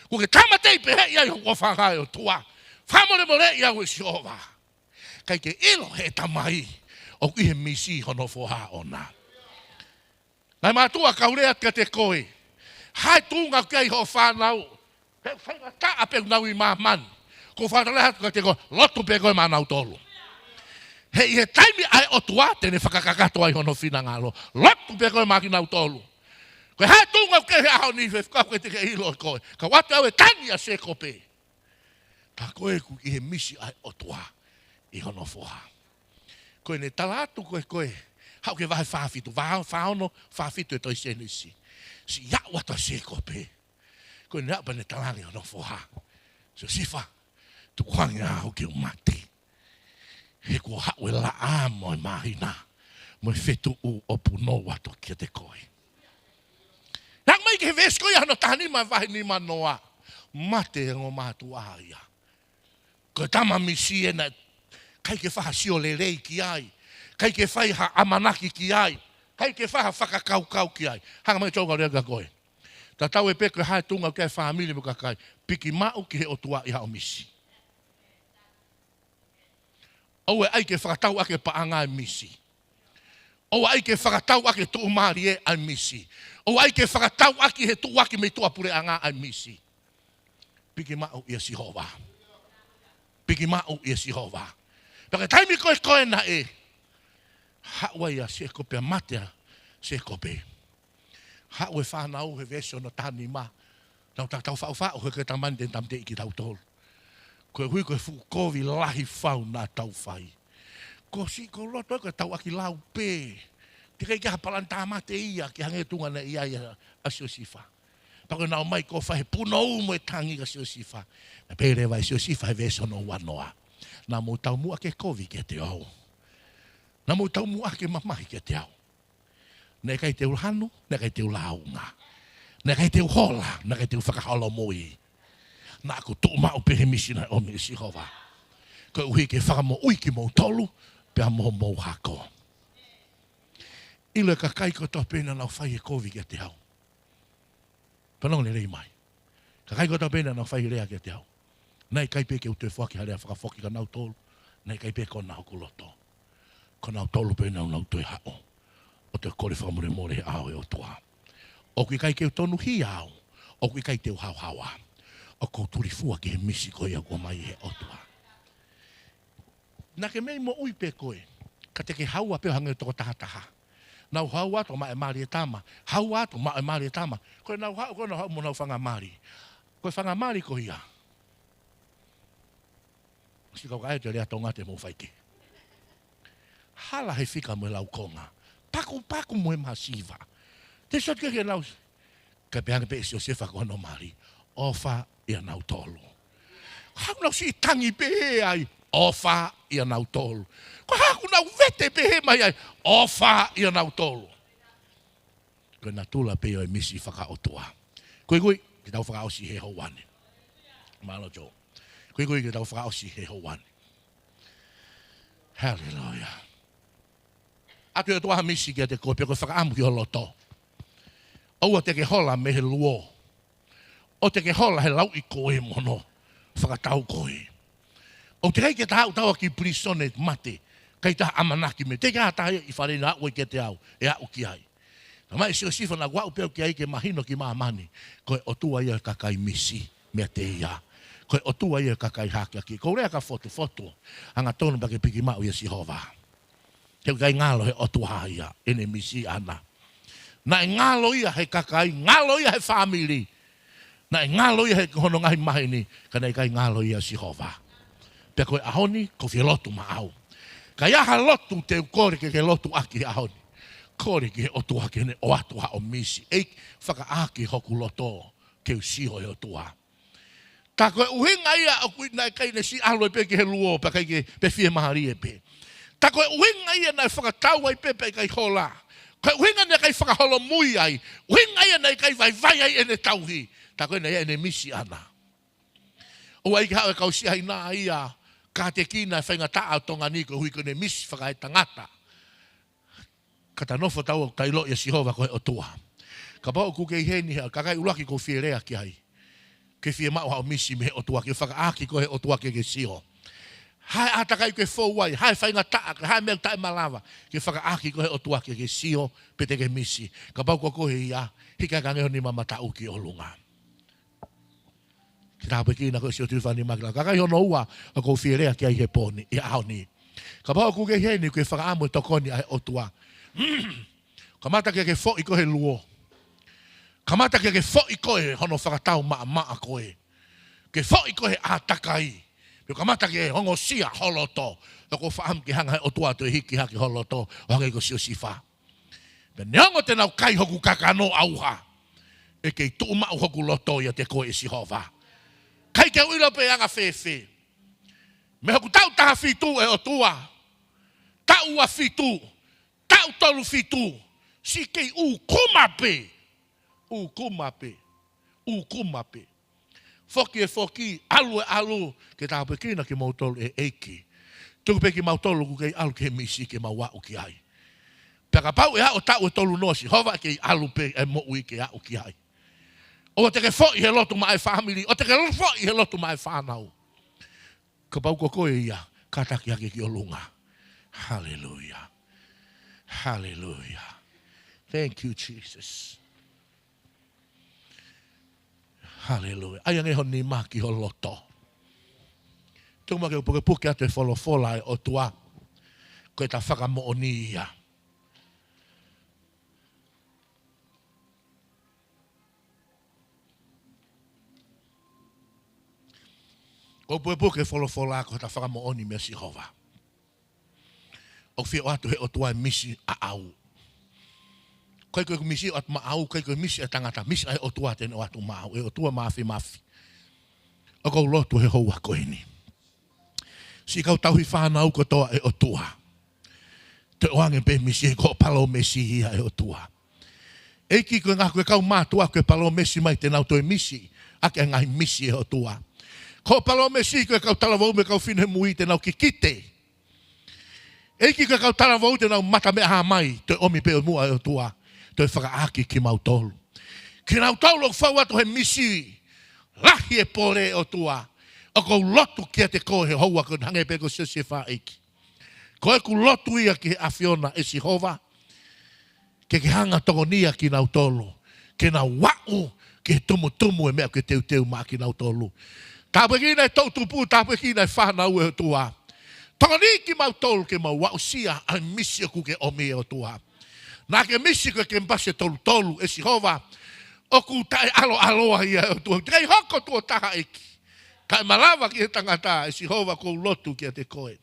Kuo ke tāmateʻi pehē ʻi ai hoku ʻofaʻanga ʻe ʻOtua. Fakamolemoleʻi au ʻe Sihova. ʻIkai ke ʻilo ʻe he tamai, ʻoku ʻi he misi hono foha ʻoʻona. Ngaahi mātuʻa, kau lea kiate koe. Hā e tuʻunga ʻoku ʻi ai hoʻo fānau. He faingataʻa pē ʻoku nau ʻi māmani. Ko u fakatalaʻi atu kiate koe, lotu pē koe maʻanautolu. He ʻi he taimi ʻa e ʻOtua te ne fakakakato ai hono finangalo. Lotu pē koe maʻanautolu. Ko e hā e tuʻunga ʻoku ʻi ai he ʻaho ni, fefeka ke te ke ʻilo koe. Kau atu au e tangi ʻa Sēkope. Ka ko e ʻoku ʻi he misi ʻa e ʻOtua ʻi hono foha. Ko ʻene tala atu ko e ko e, haʻu ki he vahe fā fitu, vā-, fā ono, fā fitu e tohi Sēnesi. Siʻi aʻu atu ʻa Sēkope. Ko ʻene aʻu pea ne talaange hono foha. Siosifa, tukuange au ke u mate. He kuo haʻu e laʻā mo e māhina, mo e fetuʻu ʻo punou atu kiate koe. Naʻa mai ki he veesi ko ia hono taha nima vahe nima noa. Mate e ongo mātuʻa ia. Ko e tama misi ena, ʻikai ke fai ha sio lelei ki ai. ʻIkai ke fai ha ʻamanaki ki ai. ʻIkai ke fai ha fakakaukau ki ai. Hanga mai ʻo kau lea kia koe. Tatau ai pē ko e hā e tuʻunga ʻoku ʻi ai e fāmili mo e kakai. Piki maʻu ki he ʻOtua ʻi haʻo misi. ʻOua ʻe ʻai ke fakatau ʻaki e paʻanga e misi. ʻOua ʻe ʻai ke fakatau ʻaki e tuʻumālie ʻa e misi. ʻOua ʻe ʻai ke fakatau ʻaki he tuʻuaki mei tuʻapuleʻanga ʻa e misi. Piki maʻu ʻia Sihova. Piki maʻu ʻia Sihova. Pea ko e taimi ko ē ko ē naʻe haʻu ai ʻa Sēkope, mate ʻa Sēkope. Haʻu e fānau he veesi hono taha nima. Nau ta-, tau faʻufaʻu he ko e tamani te ne tāmateʻi kitautolu. Koeʻuhi ko e fuʻu kovi lahi fau naʻa tau fai. Ko siʻi ko loto ko e tau ʻaki lau pē. Teʻeki ai ke ʻi ai ha palani tāmate ia ke hangē tuʻunga naʻe ʻi ai ʻa, ʻa Siosifa. Pea ko ʻenau ō mai ko e fai he punou mo e tangi kia Siosifa. Naʻe pehē leva ʻe Siosifa he veesi hono ua noa. Naʻa mou taumuʻa ke kovi kiate au. Naʻa mou taumuʻa ke mamahi kiate au. Naʻe ʻikai te u hanu, naʻe ʻikai te u lāunga. Naʻe ʻikai te u hola, naʻe ʻikai te u fakaholomui. Naʻa ku tuʻu maʻu pē he misi naʻe ʻomi ʻe Sihova. Koeʻuhi ke fakamoʻui kimoutolu, pea mo homou hako. ʻIlo e kakai kotoa pē naʻa nau fai e kovi kiate au. Fanongo lelei mai. Kakai kotoa pē naʻa nau fai lea kiate au. Naʻe ʻikai pē ke u toe foaki ha lea fakafoki kia nautolu. Naʻe ʻikai pē ke ona hoku loto. Ko nautolu pē naʻa nau toe haʻu ʻo toe kole fakamolemole he ʻao ʻo e ʻOtua. ʻOku ʻikai ke u tonuhia au. ʻOku ʻikai te u haohaoa. ʻoku ou tulifua ki he misi ko ia ʻoku ʻomai ʻe he ʻOtua. Naʻa ke mei moʻui pē koe, ka te ke haua pē ʻo hangē ko e toko taha taha. Nau haua atu ʻo maʻu e mali e tama. Haua atu ʻo maʻu e mali e tama. Ko ʻenau haʻu, ko ʻenau haʻu mo ʻenau fanga mali. Ko e fanga mali ko ia. Sika ka e te lea Tonga te mou faike. Hala he fika mo e laukonga. Pakupaku mo e masiva. Te sot ke ke lau. Ka pehē ange pē ʻe Siosefa ko hono mali. ʻOfa ʻia nautolu. Ko e hā ʻoku nau siʻi tangi pehē ai. ʻOfa ʻia nautolu. Ko e hā ʻoku nau vete pehē mai ai. ʻOfa ʻia nautolu. Ko e natula pē ʻo e misi fakaʻotua. Kuikui, ke tau fakaʻosi he houa ni. Mālō Joe. Kuikui, ke tau fakaʻosi he houa ni. Haleluia. ʻOatu ʻe he ʻOtua ha misi kiate koe pe ko e fakaʻamu ki ho loto. ʻOua te ke hola mei he luo. ʻOua te ke hola he lauʻi ko ē mo hono fakatau ko ē. ʻOua te ke ʻai ke ta aʻu taua ki pilīsone mate. ʻIkai ha ʻamanaki mei he ʻe ʻi ai ha taha ʻi fale na ʻoku ʻikai ke te aʻu, ʻe aʻu ki ai. Ka mai Siosefa naʻa ku aʻu pē au ki ai ke mahino ki māmani. Ko e ʻOtua ia ʻo e kakai misi meiate ia. Ko e ʻOtua ia ʻo e kakai hakeakiʻi. Ko e lea ka fotufotu. Angatonu pea ke piki maʻu ʻia Sihova. He ʻoku ʻikai ngalo he ʻOtua ia, ʻene misi ʻana. Naʻe ngalo ia he kakai, ngalo ia he fāmili. Naʻe ngalo ia he hono ngaahi maheni, ka naʻe ʻikai ngalo ia Sihova. Pea ko e ʻaho ni, ʻoku ou fie lotu maʻau. Ka ʻi ai ha lotu te u kole ke ke lotu ʻaki he ʻaho ni. Kole ki he ʻOtua ke ne ʻoatu haʻo misi. ʻEiki, fakaʻaki hoku loto, ke u sio he ʻOtua. Tā ko e ʻuhinga ia ʻoku ʻi ai naʻe ʻikai ne siʻi ʻalu pē ki he luo, pea ʻikai ke, pe fiemālie pē. Tā ko e ʻuhinga ia naʻe fakatau ai pē pea ʻikai hola. Ko e ʻuhinga naʻe ʻikai fakaholomui ai. ʻUhinga ia naʻe ʻikai vaivai ai ʻene tauhi. Tā ko ē naʻe ʻi ai ʻene misi ʻana. ʻOua ʻe ʻai ke haʻu e kau Siaina ia, kātekina e faingataʻa ʻo Tonga ni koeʻuhi ko ʻene misi fakaetangata. Ka ta nofo taua ʻo ta ʻiloʻi ʻa Sihova ko e ʻOtua. Kapau ʻoku ke ʻi heni he kakai ʻuluaki ʻoku ou fie lea ki ai. Ke fiemaʻu haʻo misi mei he ʻOtua, ke fakaʻaki koe he ʻOtua ke ke sio. Hā e ʻātakai ke fou ai, hā e faingataʻa, hā e meʻa taʻemalava. Ke fakaʻaki koe he ʻOtua ke ke sio, pe te ke misi. Kapau ko koe ia, hiki hake ange ho nima mataʻu ki ʻolunga. Ke tāpuekina koe Siotili Fani Makila. Kakai hono ua ʻoku ou fie lea ki ai he pō ni, he ʻaho ni. Kapau ʻoku ke ʻi heni ke fakaʻamu e tokoni ʻa e ʻOtua. Kamata ke ke foʻi koe he luo. Kamata ke ke foʻi koe hono fakatau maʻamaʻa ko ē. Ke foʻi koe he ʻātakai. Pea kamata ke ongosia ho loto. ʻOku ou fakaʻamu ke hanga he ʻOtua ʻo toe hiki hake ho loto. ʻO hangē ko Siosefa. Pea neongo te nau kai hoku kakano ʻauha. ʻE kei tuʻu maʻu hoku loto ʻiate koe ʻe Sihova. ʻIkai ke u ʻilo pe ʻe anga fēfē. Mei hoku taʻu taha fitu ʻe ʻOtua. Taʻu ua fitu. Taʻu tolu fitu. Siʻi kei ʻūkuma pē. ʻŪkuma pē. ʻŪkuma pē. Foki ʻe foki, ʻalu ʻe ʻalu, ke tāpuekina kimoutolu ʻe he ʻEiki. Tuku pē kimautolu ʻoku kei ʻalu ki he misi ke mau aʻu ki ai. Pea kapau ʻe aʻu taʻu ʻe tolu noa ʻa Sihova ʻe kei ʻalu pē e moʻui ke aʻu ki ai. ʻOua te ke foʻi he lotu maʻa e fāmili, ʻoua te ke foʻi he lotu maʻa e fānau. Kapau ko koe ia, kātaki hake ki ʻolunga. Haleluia. Haleluia. Thank you, Jesus. Haleluia. ʻAi ange ho nima ki ho loto. Tuku muʻa ke u pukepuke atu e folofola ʻa e ʻOtua. Ko ʻeta fakamoʻoni ia. ʻOku ou pukepuke e folofola ko ʻeta fakamoʻoni meia Sihova. ʻOku fie ʻoatu he ʻOtua e misi ʻaʻau. ʻIkai ko e misi ʻoatu maʻau, ʻikai ko e misi ʻa e tangata, misi ʻa e ʻOtua te ne ʻoatu maʻau, e ʻOtua Māfimafi. ʻOku ou lotu he houa ko eni. Siʻi kau tauhi fānau kotoa ʻe ʻOtua. Toe ʻoange pē misi he ko e palōmesi ia ʻa e ʻOtua. ʻEiki ko e ngaahi ko e kau mātuʻa ko e palōmesi mai te nau toe misi, ʻaki e ngaahi misi ʻa e ʻOtua. Ko e palōmesi ko e kau talavou mo e kau finemui te nau kikite. ʻEiki ko e kau talavou te nau mata meʻa hā mai, toe ʻomi pē ʻo muʻa ʻe ʻOtua, toe fakaʻaki kimautolu. Kinautolu ʻoku fou atu he misi, lahi e pole ʻe ʻOtua, ʻoku ou lotu kiate koe he houa ko eni hangē pē ko Siosefa ʻEiki. Ko ʻeku lotu ia ki he ʻAfiona ʻe Sihova, ke ke hanga tokonia kinautolu, ke nau aʻu ke tumutumu e meʻa ke teuteu maʻa kinautolu. Tāpuekina e toʻutupu, tāpuekina e fānau ʻe ʻOtua. Tokoniʻi kimautolu ke mau aʻusia ʻa e misi ʻoku ke ʻomi ʻe ʻOtua. Naʻa ke misi ko e Kenipasi ʻe tolu tolu ʻe Sihova, ʻoku taʻeʻaloʻaloa ia ʻe ʻOtua. Teʻeki ai hoko tuʻo taha ʻEiki. Kae malava ki he tangata ʻe Sihova ʻoku ou lotu kiate koe.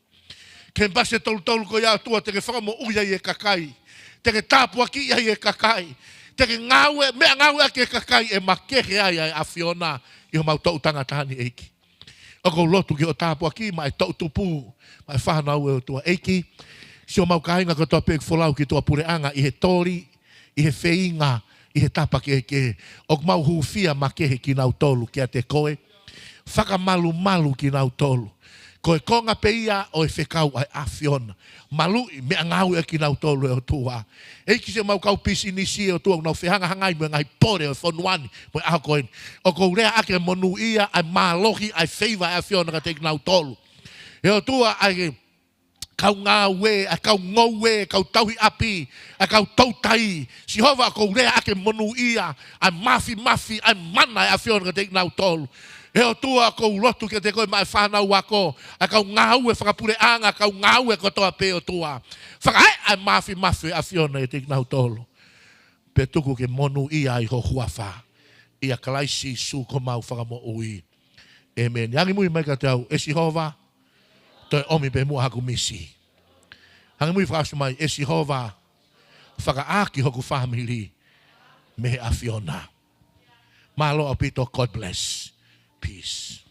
Kenipasi ʻe tolu tolu ko ia ʻOtua te ke fakamoʻui ai e kakai. Te ke tāpuakiʻi ai e kakai. Te ke ngāue, meʻangāueʻaki e kakai ʻe makehe ai ʻa e ʻAfiona ʻi homau toʻu tangata ni ʻEiki. ʻOku ou lotu ki hoʻo tāpuaki maʻa e toʻutupu, maʻa e fānau ʻe ʻOtua ʻEiki. Siʻomau kāinga kotoa pē ʻoku folau ki tuʻa puleʻanga ʻi he toli, ʻi he feinga, ʻi he tapa kehekehe. ʻOku mau hūfia makehe kinautolu kiate koe. Fakamalumalu kinautolu. Ko e konga pē ia ʻo e fekau ʻa e ʻAfiona. Maluʻi, meʻangāueʻaki kinautolu ʻe ʻOtua. ʻEiki siʻomau kau pisinisi ʻe ʻOtua ʻoku nau fehangahangai mo e ngaahi pole ʻo e fonua ni, mo e ʻaho ko eni. ʻOku ou leaʻaki e monūʻia, ʻa e mālohi, ʻa e feiva ʻa e ʻAfiona kiate kinautolu. ʻE ʻOtua ʻa e kau ngāue, ʻa e kau ngoue, kau tauhi ʻapi, ʻa e kau toutai. Sihova ʻoku ou leaʻaki e monūʻia, ʻa e māfimafi, ʻa e mana ʻa e ʻAfiona kiate kinautolu. ʻE ʻOtua ʻoku ou lotu kiate koe maʻa e fānau ako, ʻa e kau ngāue fakapuleʻanga, kau ngāue kotoa pē ʻOtua. Fakaeʻa e māfimafi ʻa e ʻAfiona kiate kinautolu. Pea tuku ke monūʻia ai ho huafa. ʻIa Kalaisi Sīsū ko homau Fakamoʻui. ʻĒmeni. Angimui mai kiate au, ʻe Sihova, toe ʻomi pē muʻa haku misi. Angimui fakaʻosi mai, ʻe Sihova, fakaʻaki hoku fāmili mei he ʻAfiona. Mālō ʻaupito, God bless. Peace.